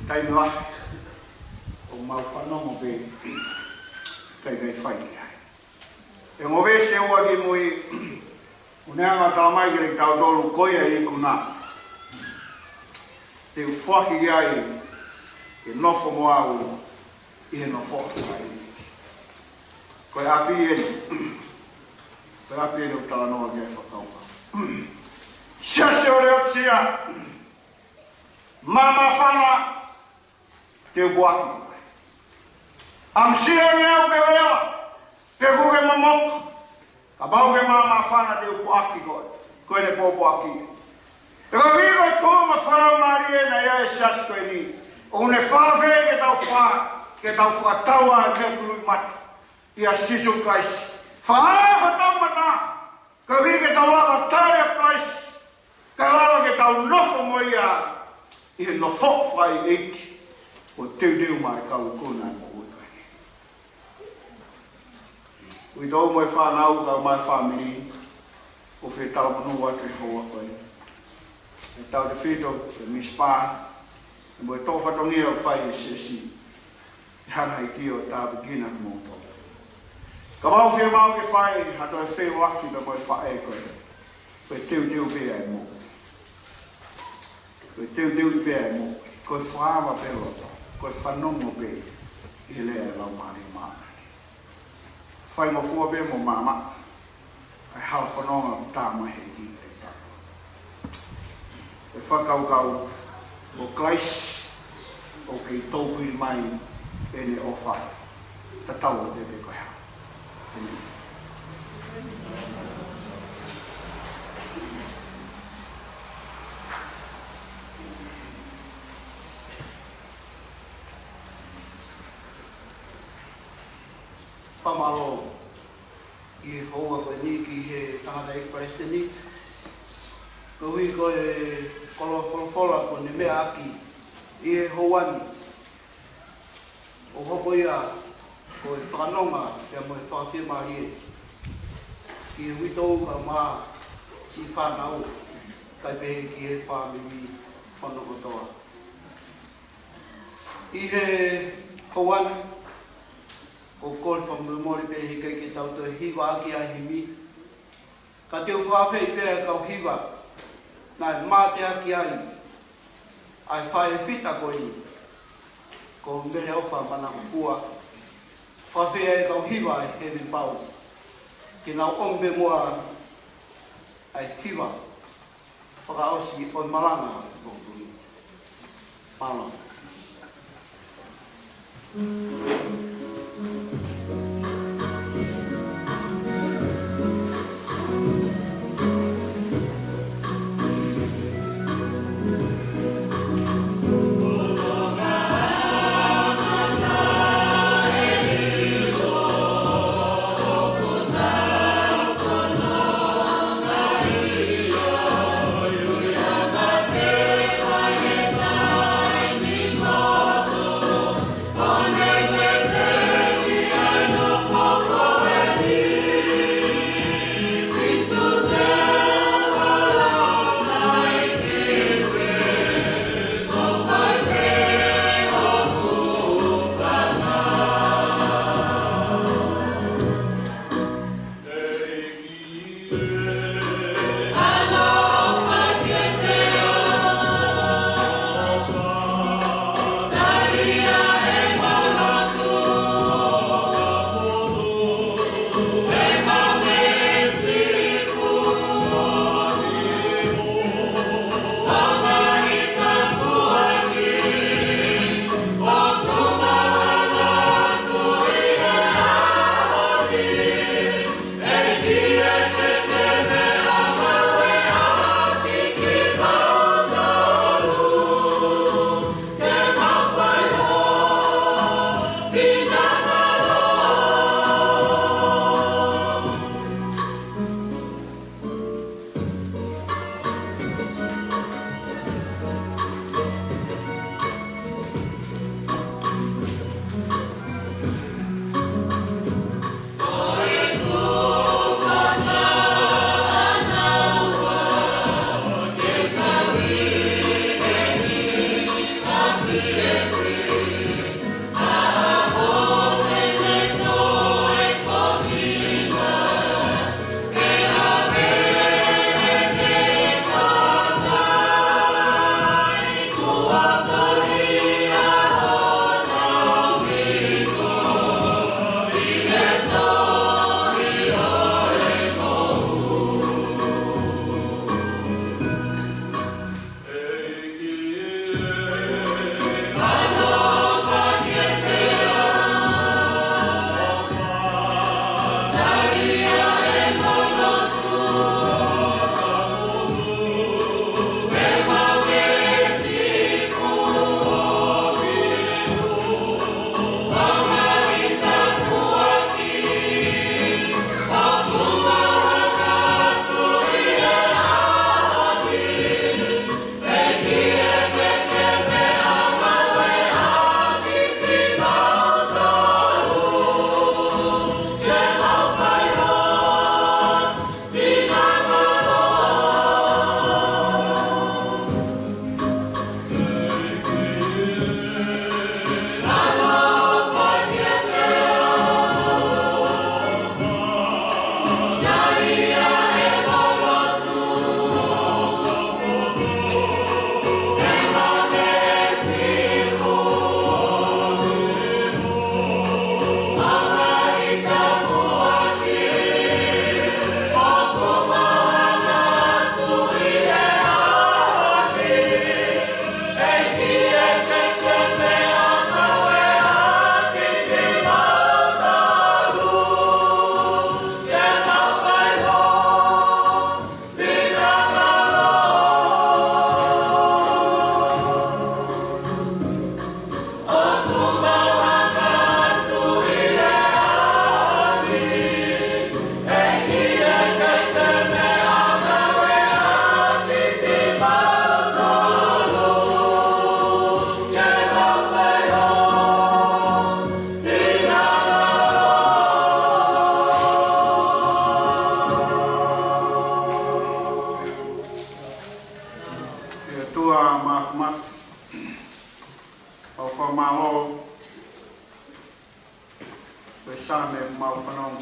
Taimi lahi ʻoku mau fanongo pē kae ʻikai fai ki ai. ʻI he ongo veesi ʻe ua ki mui, ʻoku ne hanga ʻo talamai kiate kitautolu ko ia e ikuna te u foaki ki ai ke nofo mo au ʻi he nofoʻa fakaʻeiʻeiki. Ko e ʻapi eni, ko e ʻapi eni ʻoku talanoa ki ai e fakakaukau. Siasi ʻo Leotisia, māmāfana, te u puʻaki koe. ʻAmusia ange au ke u ʻeva, pe ʻoku ke momoka. Kapau ʻoku ke māmāfana, te u puʻaki koe. Ko ʻene pōpoaki. Pea ko e ʻuhinga e tuʻunga fakalaumālie naʻe ʻi ai e siasi ko eni, ʻoku ne fakaafeʻi ke tau fa-, ke tau fakatau ʻa e meʻa kuluʻi mata ʻia Sīsū Kalaisi. Fakaava hotau mata, koeʻuhi ke tau lava tali ʻa Kalaisi, kae lava ke tau nofo mo ia ʻi he nofoʻa fakaʻeiʻeiki, ʻo teuteu maʻa e kau ikuna ʻo e moʻui ko eni. Uitou mo e fānau, kau mai fāmili, ʻoku ou fie talamonū atu he houa ko eni. ʻE tautefito, ʻe Misi Pā, mo e tō fatongia ʻoku fai ʻe he siasi, ʻe hanga ʻe he ʻEiki ʻo tāpuekina kimoutolu. Ka mau fiemaʻu ke fai ha toe feʻiloaki pea mo e faʻē ko ē. Ko e teuteu pē ʻa e moʻui. Ko e teuteu pē ʻa e moʻui. Ko e fakaava pē loto. Ko e fanongo pē ʻi he lea ʻa e Laumālie Māʻoniʻoni. Faingofua pē mo maama ʻa e hala fononga ʻoku tā mai he ʻEiki. ʻE fakakaukau ʻo Kalaisi ʻoku kei tōpuli mai ʻene ʻofa. Tatau ai pē pe ko e hā. ʻĒmeni. Fakamālō ʻi he houa ko eni ki he tangataʻeiki palesiteni, koeʻuhi ko e koloa folofola kuo ne meʻa ʻaki ʻi he houa ni. ʻO hoko ia ko e fakanonga pea mo e fakafiemālie ki he uitou kae ʻumaʻā siʻi fānau, kae pehē ki he fāmili hono kotoa. ʻI he ʻaho ni, ʻoku ou kole fakamolemole pē he ʻikai ke tau toe hiva ʻaki ʻa e himi. Ka te u fakaafeʻi pē ʻa e kau hiva naʻe mateaki ai ʻa e faʻē fita ko eni, ko Meleofa Manakofua. Fakaafeʻi ʻa e kau hiva ʻa e Hemipau ke nau ʻomi pē muʻa ʻa e hiva fakaʻosi ʻo e malanga ʻo e pongipongi ni. Mālō.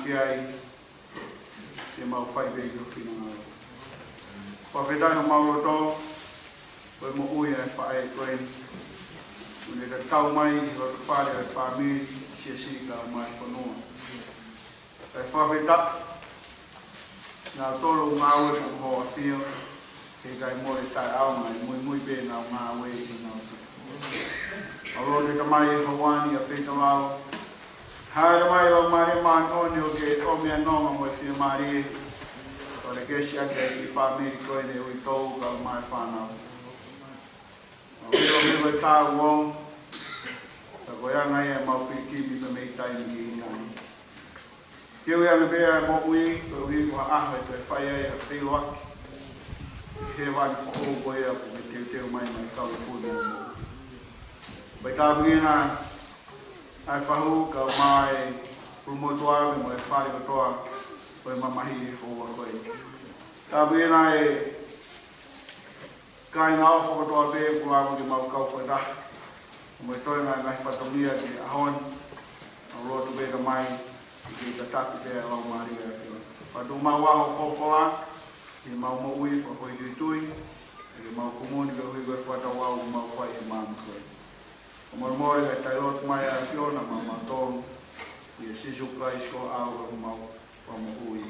ki ai, ke mau fai pē ki ho finangalo. Fakafetaʻi homau loto, ko e moʻui ʻa e faʻē ko eni. ʻOku ne tatau mai ʻi loto fale ʻo e fāmili, siasi kae ʻumaʻā e fonua. Kae fakafetaʻi, naʻa tau ngāue ʻi ho ʻAfio, he ʻikai mole taʻeʻaonga, ʻe muimui pē ʻenau ngāue ʻi he ngāue. ʻOku lotu ʻe Tamai ʻi he ʻaho ni ʻa e feitavao. Hāʻele mai Laumālie Māʻoniʻoni ʻo ke ʻomi ʻa e nonga mo e fiemālie. Kae lelei ke siʻaki ʻa e kiʻi fāmili ko eni ʻo e uitou kae ʻumaʻā e fānau. ʻOku ʻilo ʻoku ʻi ai e taʻeʻaonga. Ka ko e anga ia ʻemau pilikimi pē mei taimi ki taimi. Ke ui ange pē ʻa e moʻui, koeʻuhi ko ha ʻaho ʻe toe fai ai ha feʻiloaki. He ʻaho foʻou ko ia ʻoku ke teuteu mai mai kau e puni ʻo e moʻui. Pea tāpuekina ʻa e fahu kae ʻumaʻā e pulemotuʻa mo e fale kotoa ʻo e mamahi he houa ko eni. Tāpuekina e kāinga ʻofa kotoa pē kuo lava ke mau kau fakataha mo e toenga e ngaahi fatongia ki he ʻaho ni. ʻOku lotu pē Tamai, ke tataki pē ʻa e Laumālie ʻo e ʻAfio. Fakatuʻumaʻu ʻa hoʻo folofola ʻi heʻemau moʻui fakafoʻituitui, ke mau kumuni koeʻuhi ko e fakatauʻau ʻoku mau fai he māmani ko eni. ʻOku mau molemole ke tau lotu mai ʻa e ʻAfiona maʻamautolu, ʻia Sīsū Kalaisi ko homau Fakamoʻui.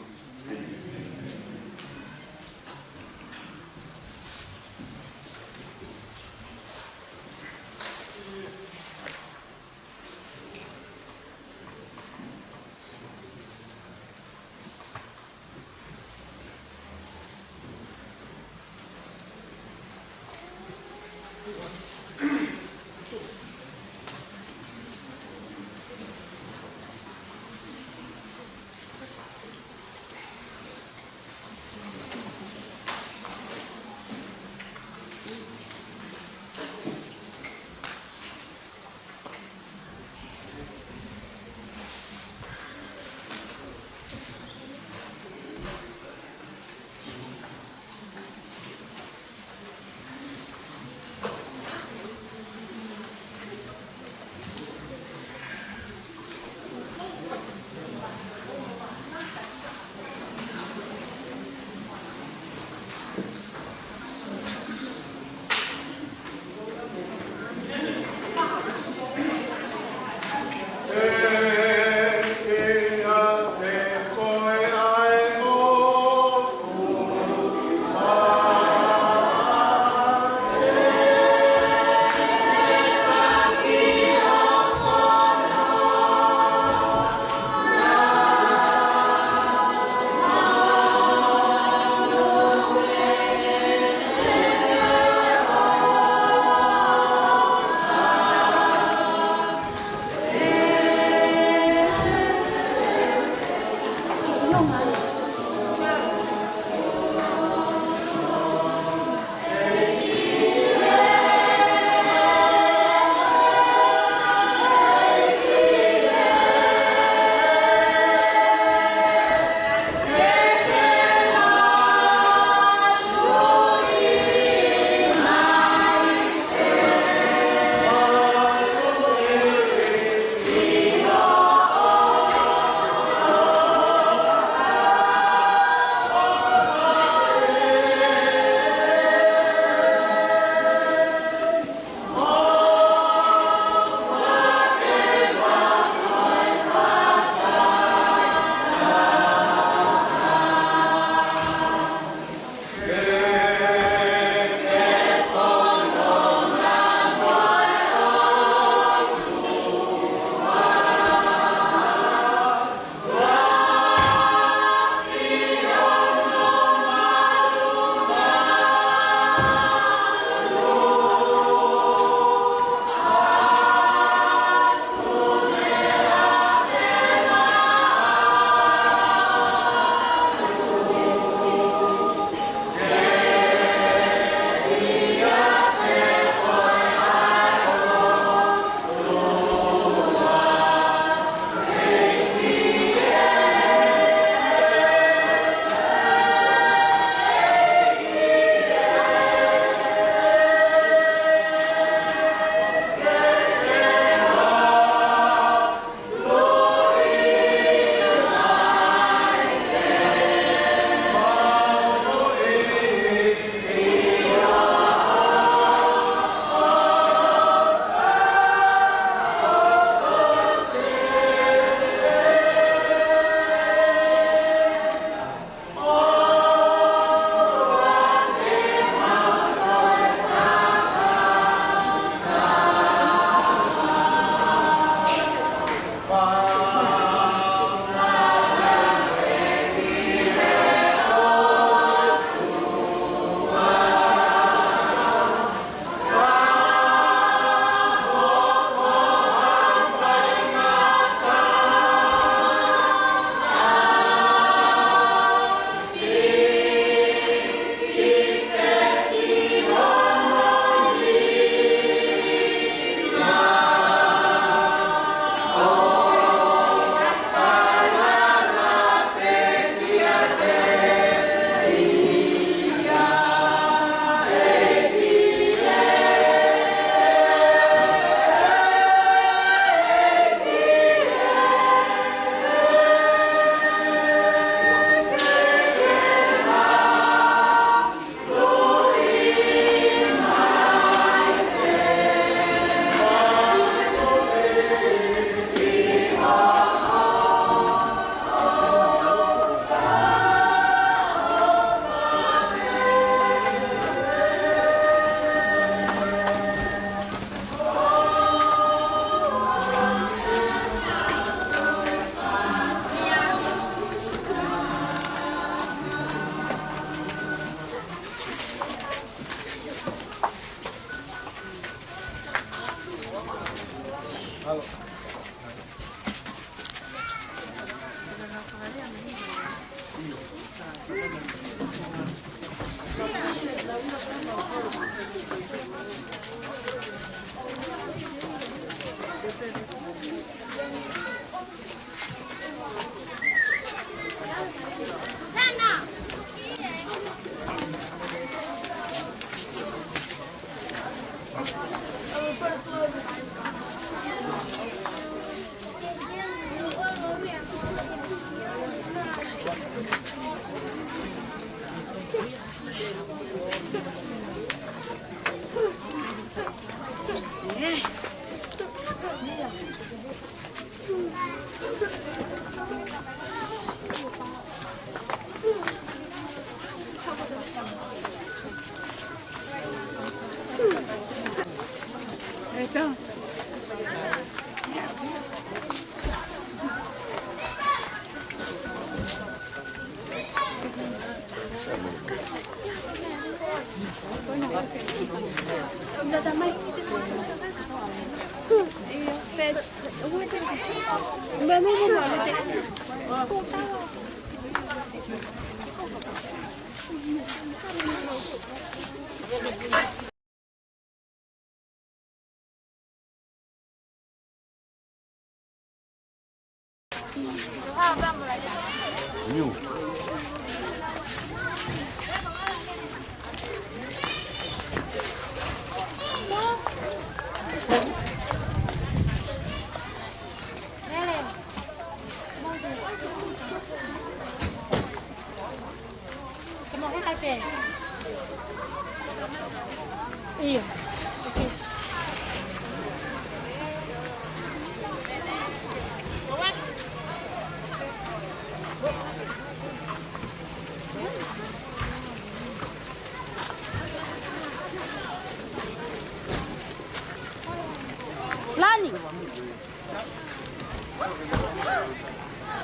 Lani.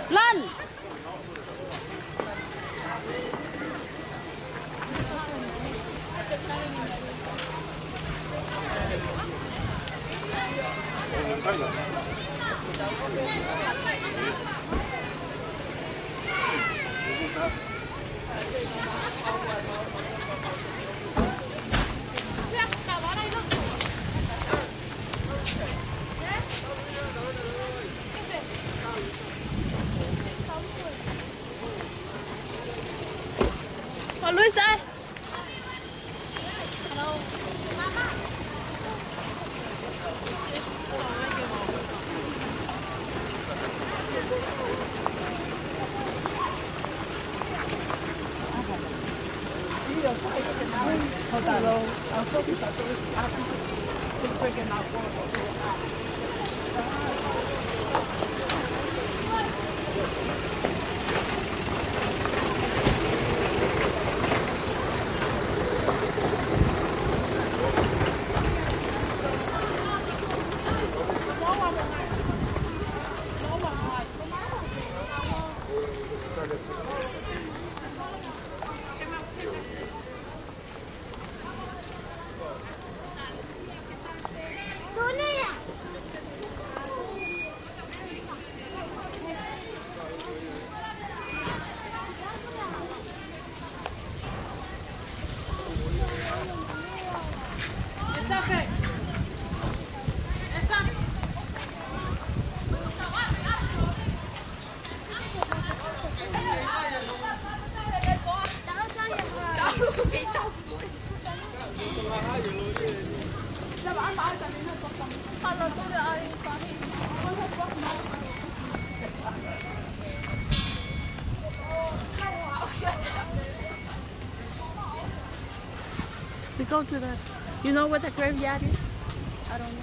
Lani. Oh, Luis, eh? We go to the, you know where the graveyard is? I don't know.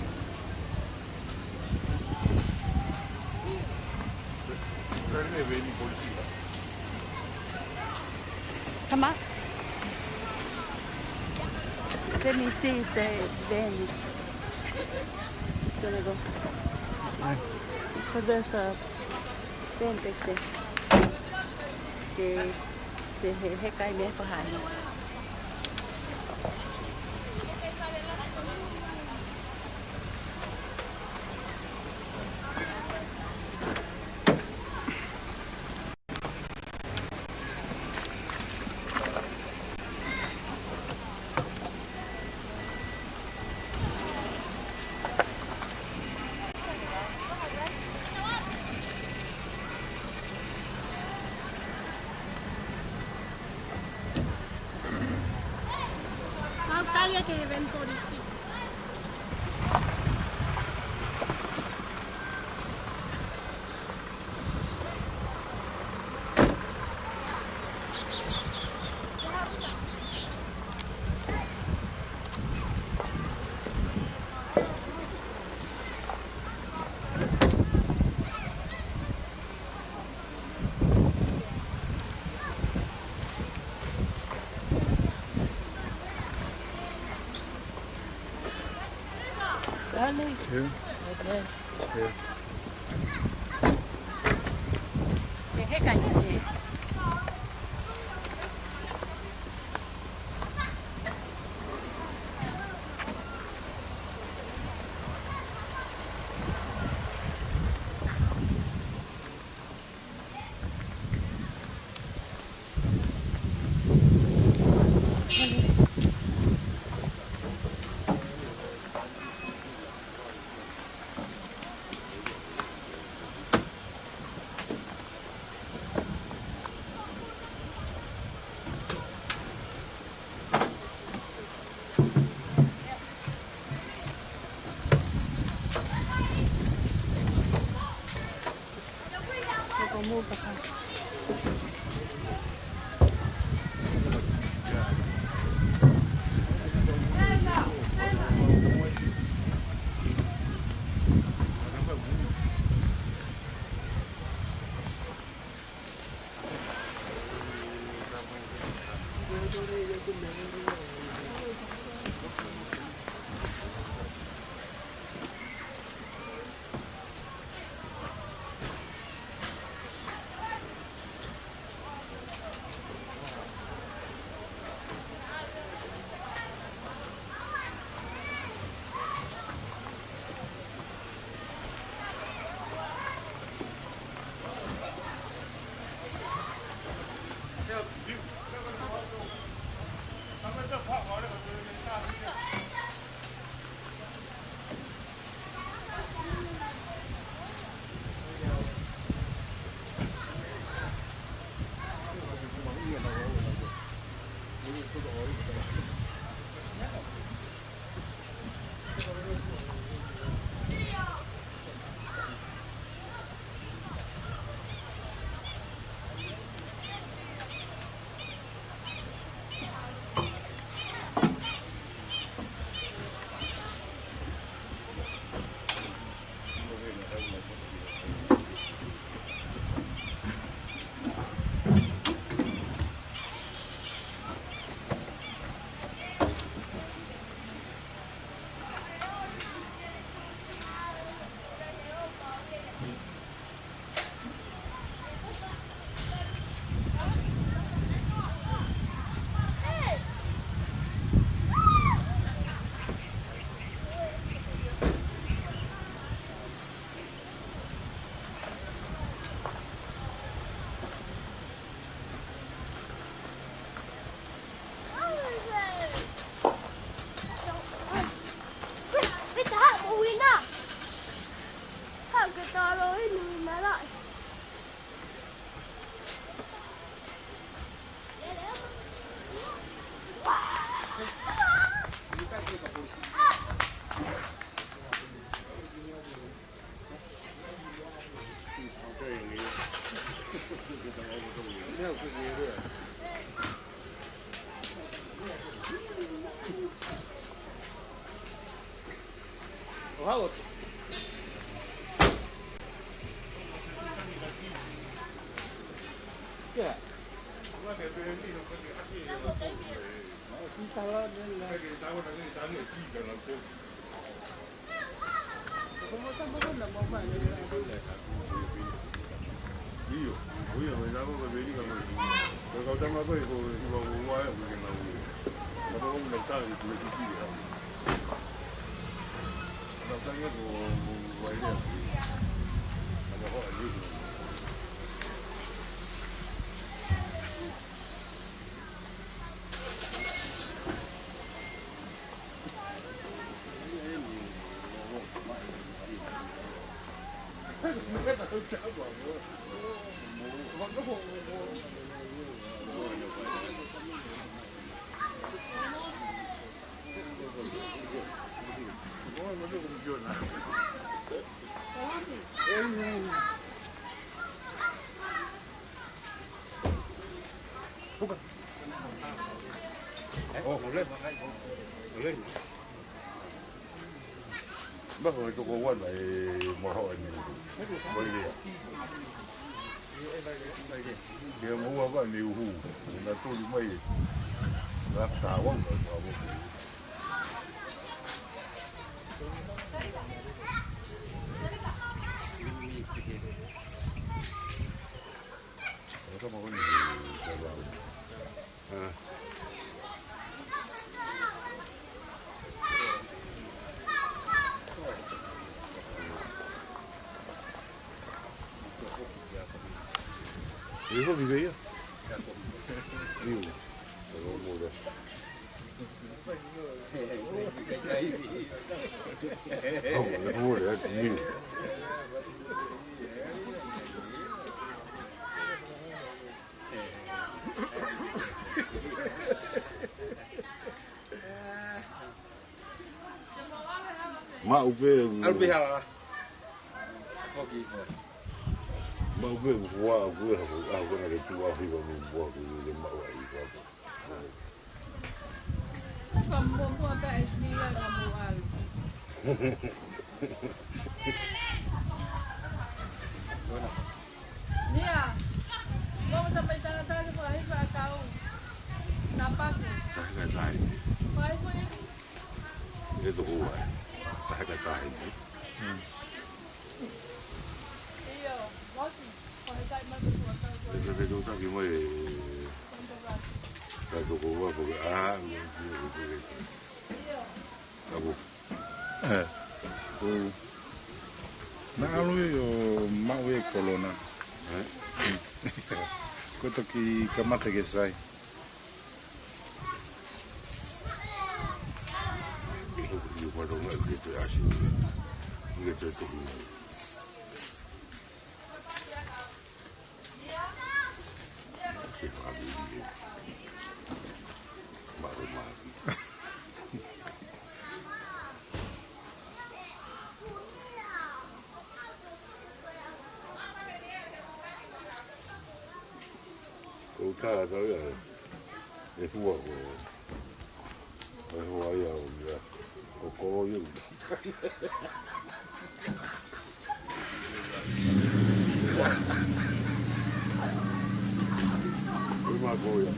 Come on. Let me see if the van is gonna go. Because there's a van back there. They, they, he, he kai me for high. Mau tali ʻa e van polisi. Dale. Yeah. Okay. Yeah. Ke ke kai ke. Maka ko toko wana e maho ni. Mai lea. Ke mo ua va ni uhu. Na tolu mai. Na ka wa na ka wa. Ka maho ni. Io, vive io. Io. Maʻu pē ʻeku ʻalu pē hala. Maʻu pē ʻeku hoa, ʻeku hoa, ʻeku hoa, ʻeku hoa, ʻeku hoa, ʻeku hoa, ʻeku hoa, ʻeku hoa. Ka muʻomuʻa pē ʻa e sila ka mou ʻalu. Nia, mou ta mai tangata ke fakahiva ʻa kau. Na pake. Taha ka tahi. Fakahiva ia ki. ʻE toko ua. Taha ka tahi. ʻIo, mosi. Fakahiva mai ko tua kau. ʻE toko taki mai. Ka toko ua ko ke a, ʻio, ʻio, ʻio, ʻio. Ka ko. ʻE. Ko. Na ʻalu ʻo maʻu e kolona. ʻE? Ko e toki kamata ke sai. ʻIo, ʻio, ʻio, ʻio, ʻio, ʻio, ʻio, ʻio, ʻio, ʻio, ʻio, ʻio, ʻio, Ko e tangata ia, ʻe hua ko, ʻe hua ia ʻo ia. Ko ko ia. Ko e mā ko ia.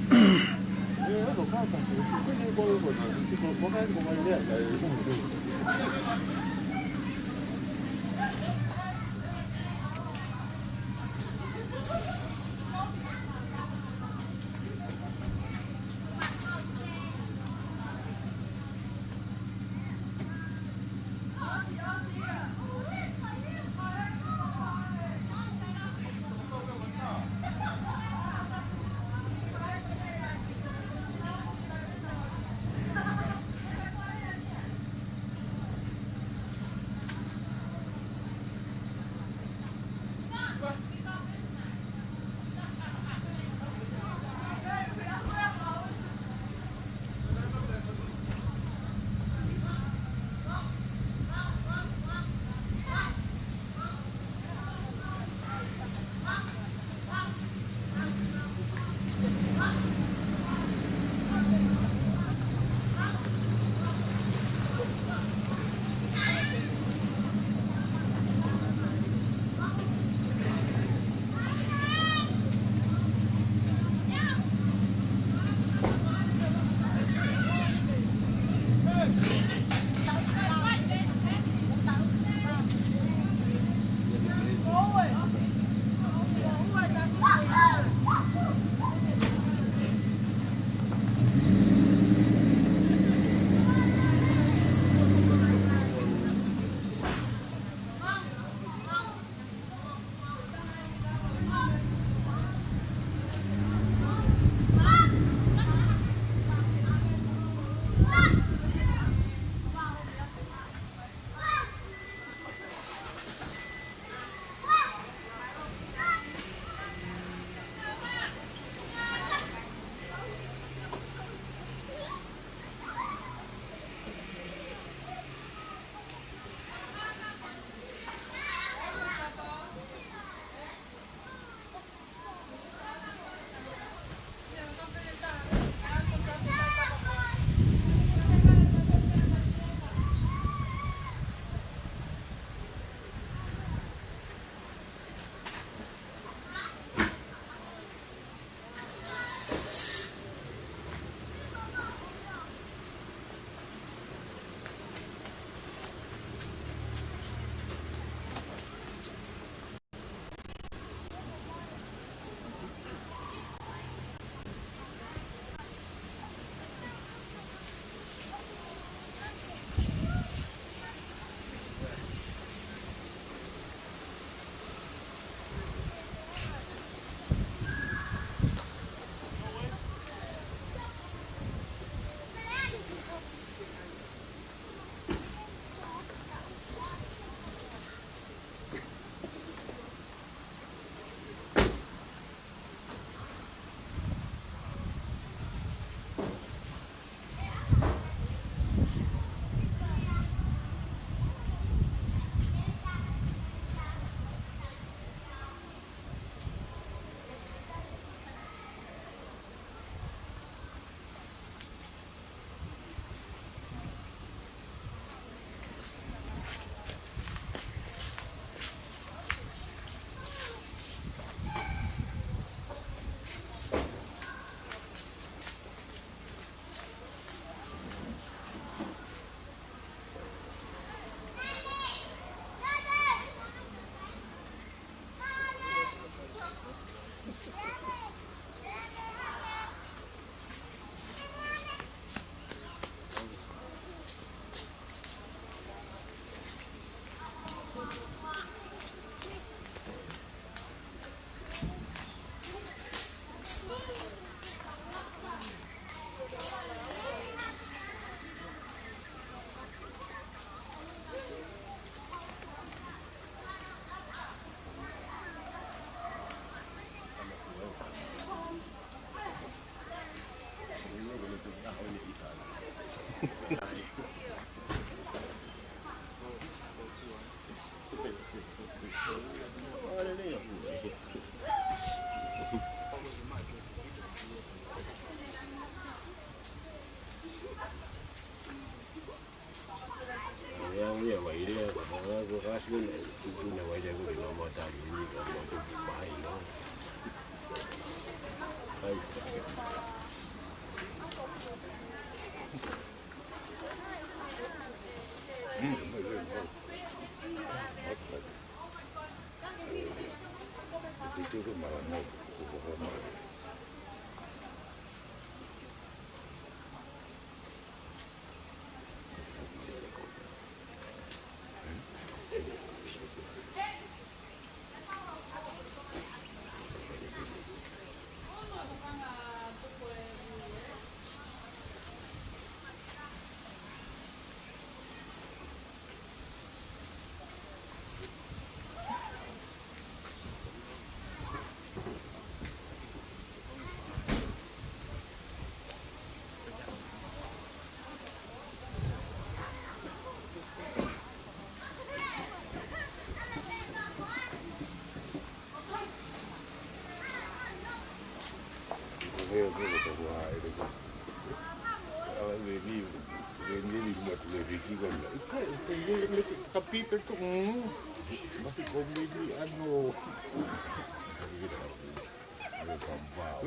Ko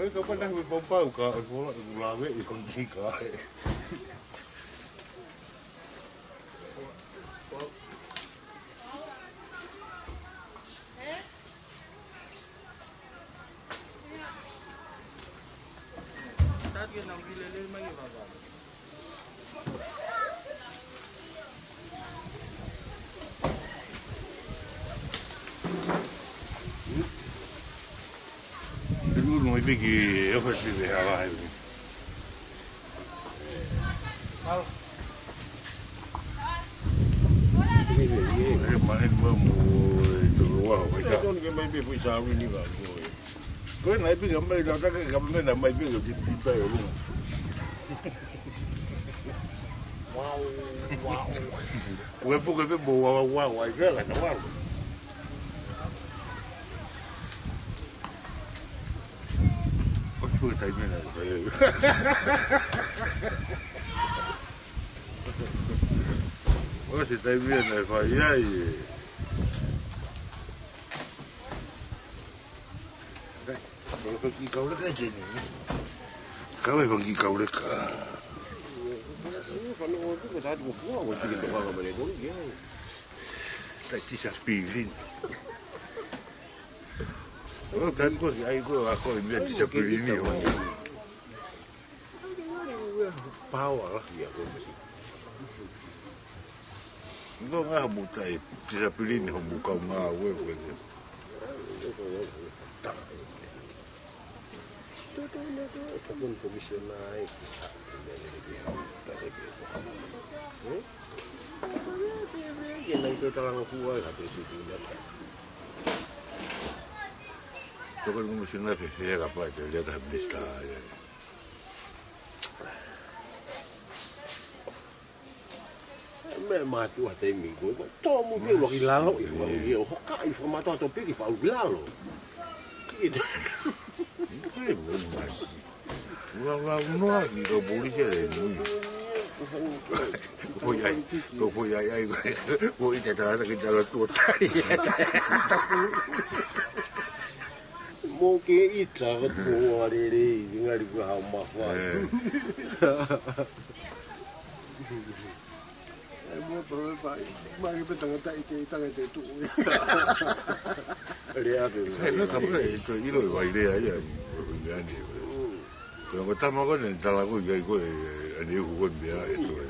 e kapau naʻe ʻi he paupau ka, ʻo e kola, ʻe kula ʻe, ʻe kula ʻe. Inu no i piki e ofa si ve hala he. E mahi mamu e toloa o mai ka. Ko e naʻe piki mai la taka ka mai na mai piki ki pita e lu. Wow, wow. Ue puke pe mo wow, wow, wow, ai ka la ka wow. ʻOsi ko e taimi ena e fai ai. ʻOsi e taimi ena e fai ai e. Kau leka ki kau leka e teni. Kau e fanga ki kau leka. Fano o tu ko tatu ko fua, ko tiki to fanga mare ko ia. Tai tisa pilini. ʻO, ka ko ai ko a ko e meʻa tisa pilini ʻo. Paoa la ia ko mesi. Ko ngā mutai tisa pilini ho mukau ngā ue ue. Tokoni komisionā e ki ha. Ke nai tō talanga kua e ha te si tū nata. Tokoni komisionā fefea ka pai te lea ka ha minisitā ia. Meʻa mātuʻa taimi ko ē, ko e tō mo ke ua ki lalo ʻi fua ʻi ʻo hoka ʻi fua mātuʻa tō piki fau ki lalo. Ki te. Ko e ua masi. Ua ua unoa ki tō polisi e nui. Ko fo i ai, ko fo i ai ai, ko i te tangata ki tala tuo tari. Mo ke ita ka tuo ua lelei, ngali kua hao mafai. E mo tolo e pai, ma ke pe tangata i te, i tangata i tuʻu. Lea pe. E no ka pule, to ilo e vai lea ia, ko i meani. Ko ko tama ko ne tala ko i ai ko e, ane uhu ko e mea e to e.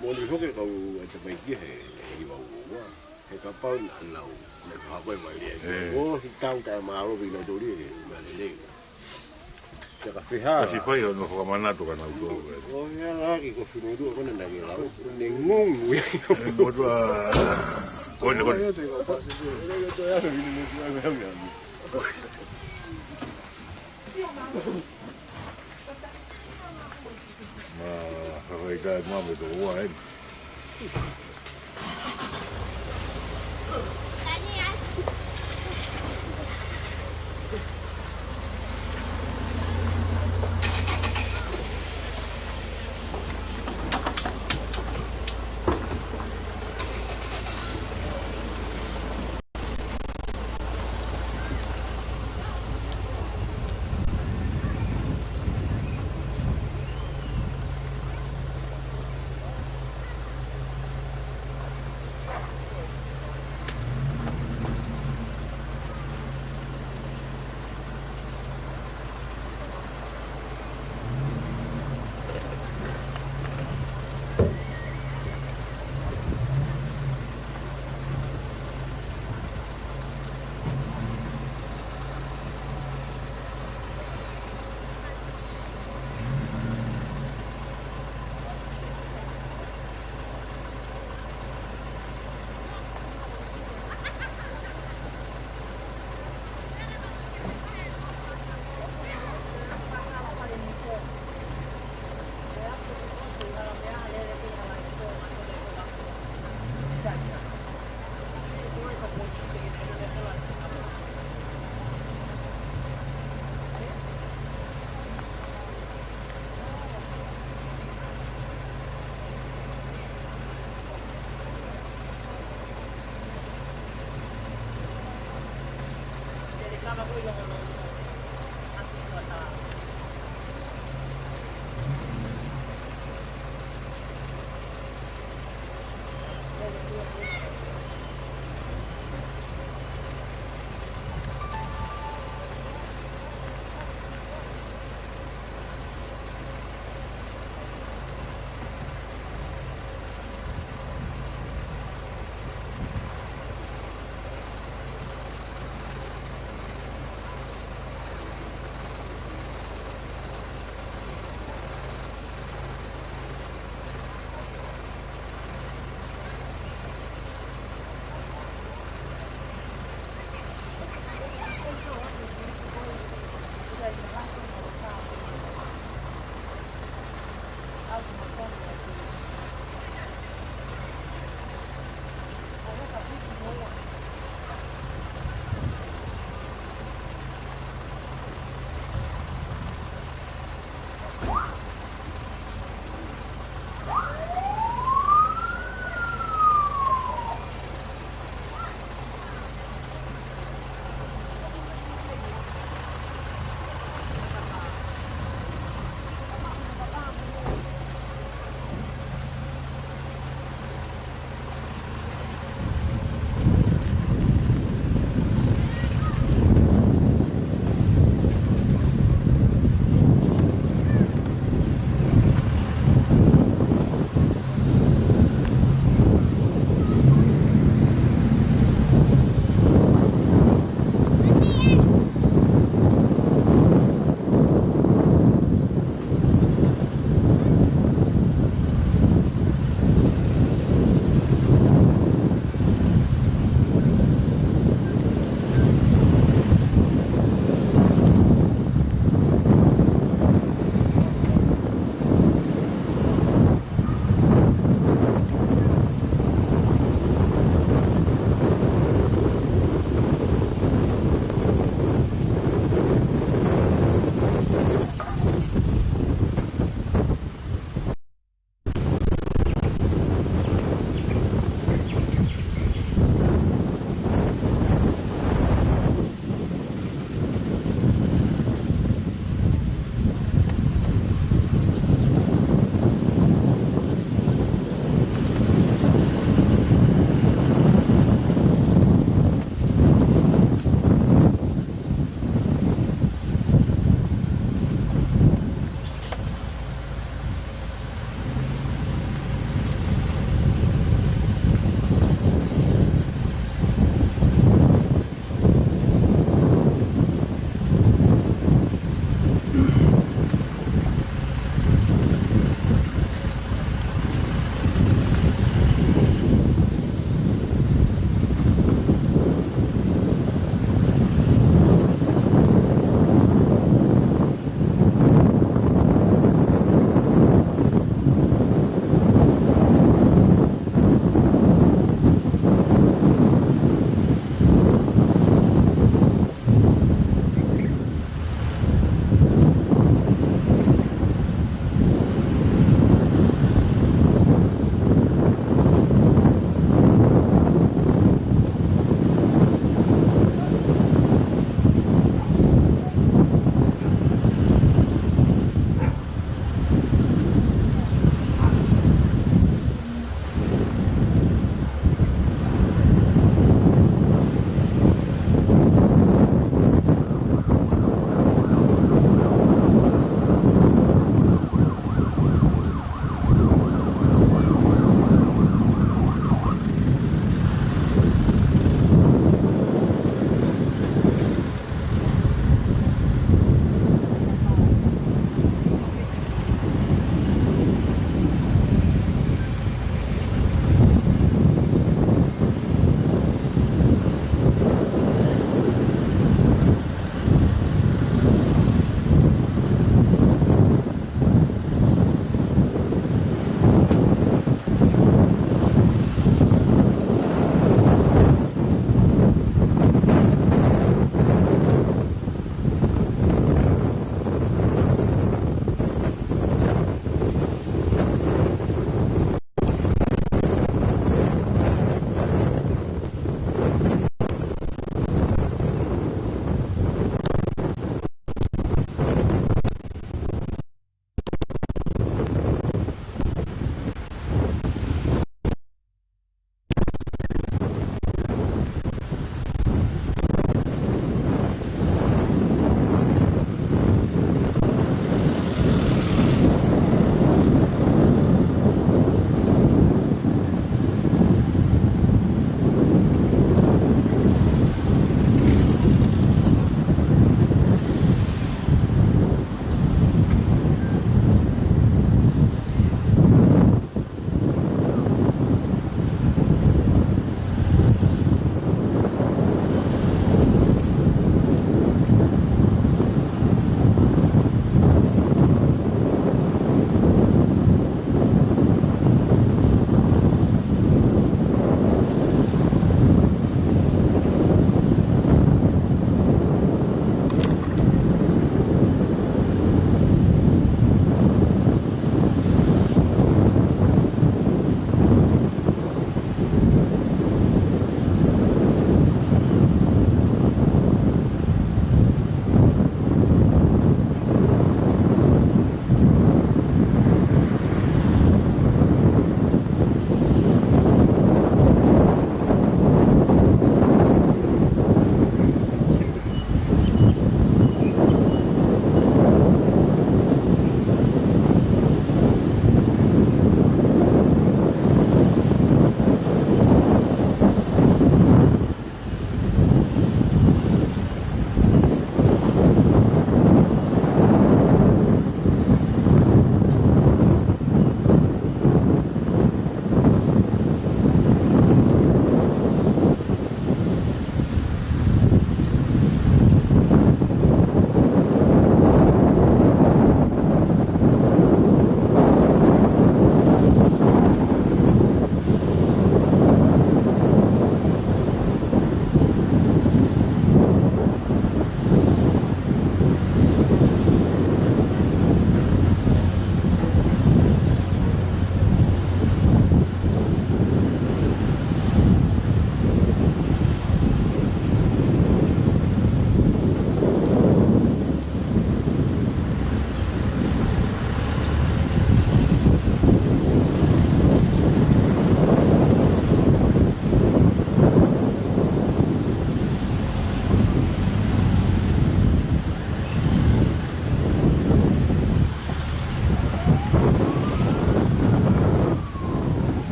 Mo ni hoke kau e te pai ki he, he i vau ua. He kapau na nau, na ka hako e vai lea. Ko hi tau tae mālo vi na toli e, na lelei. Te ka fiha. Kasi fai hono fakamanatu ka nau tō. Ko hea laki ko finu dua kona na ke lau. Ne ngungu. E motu a. Kone, kone. Ma, hawai kai ma me to wa e.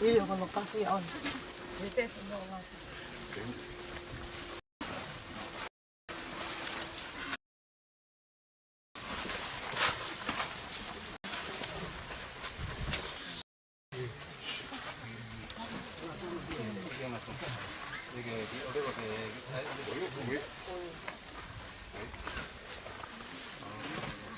Io, con los cafés, on.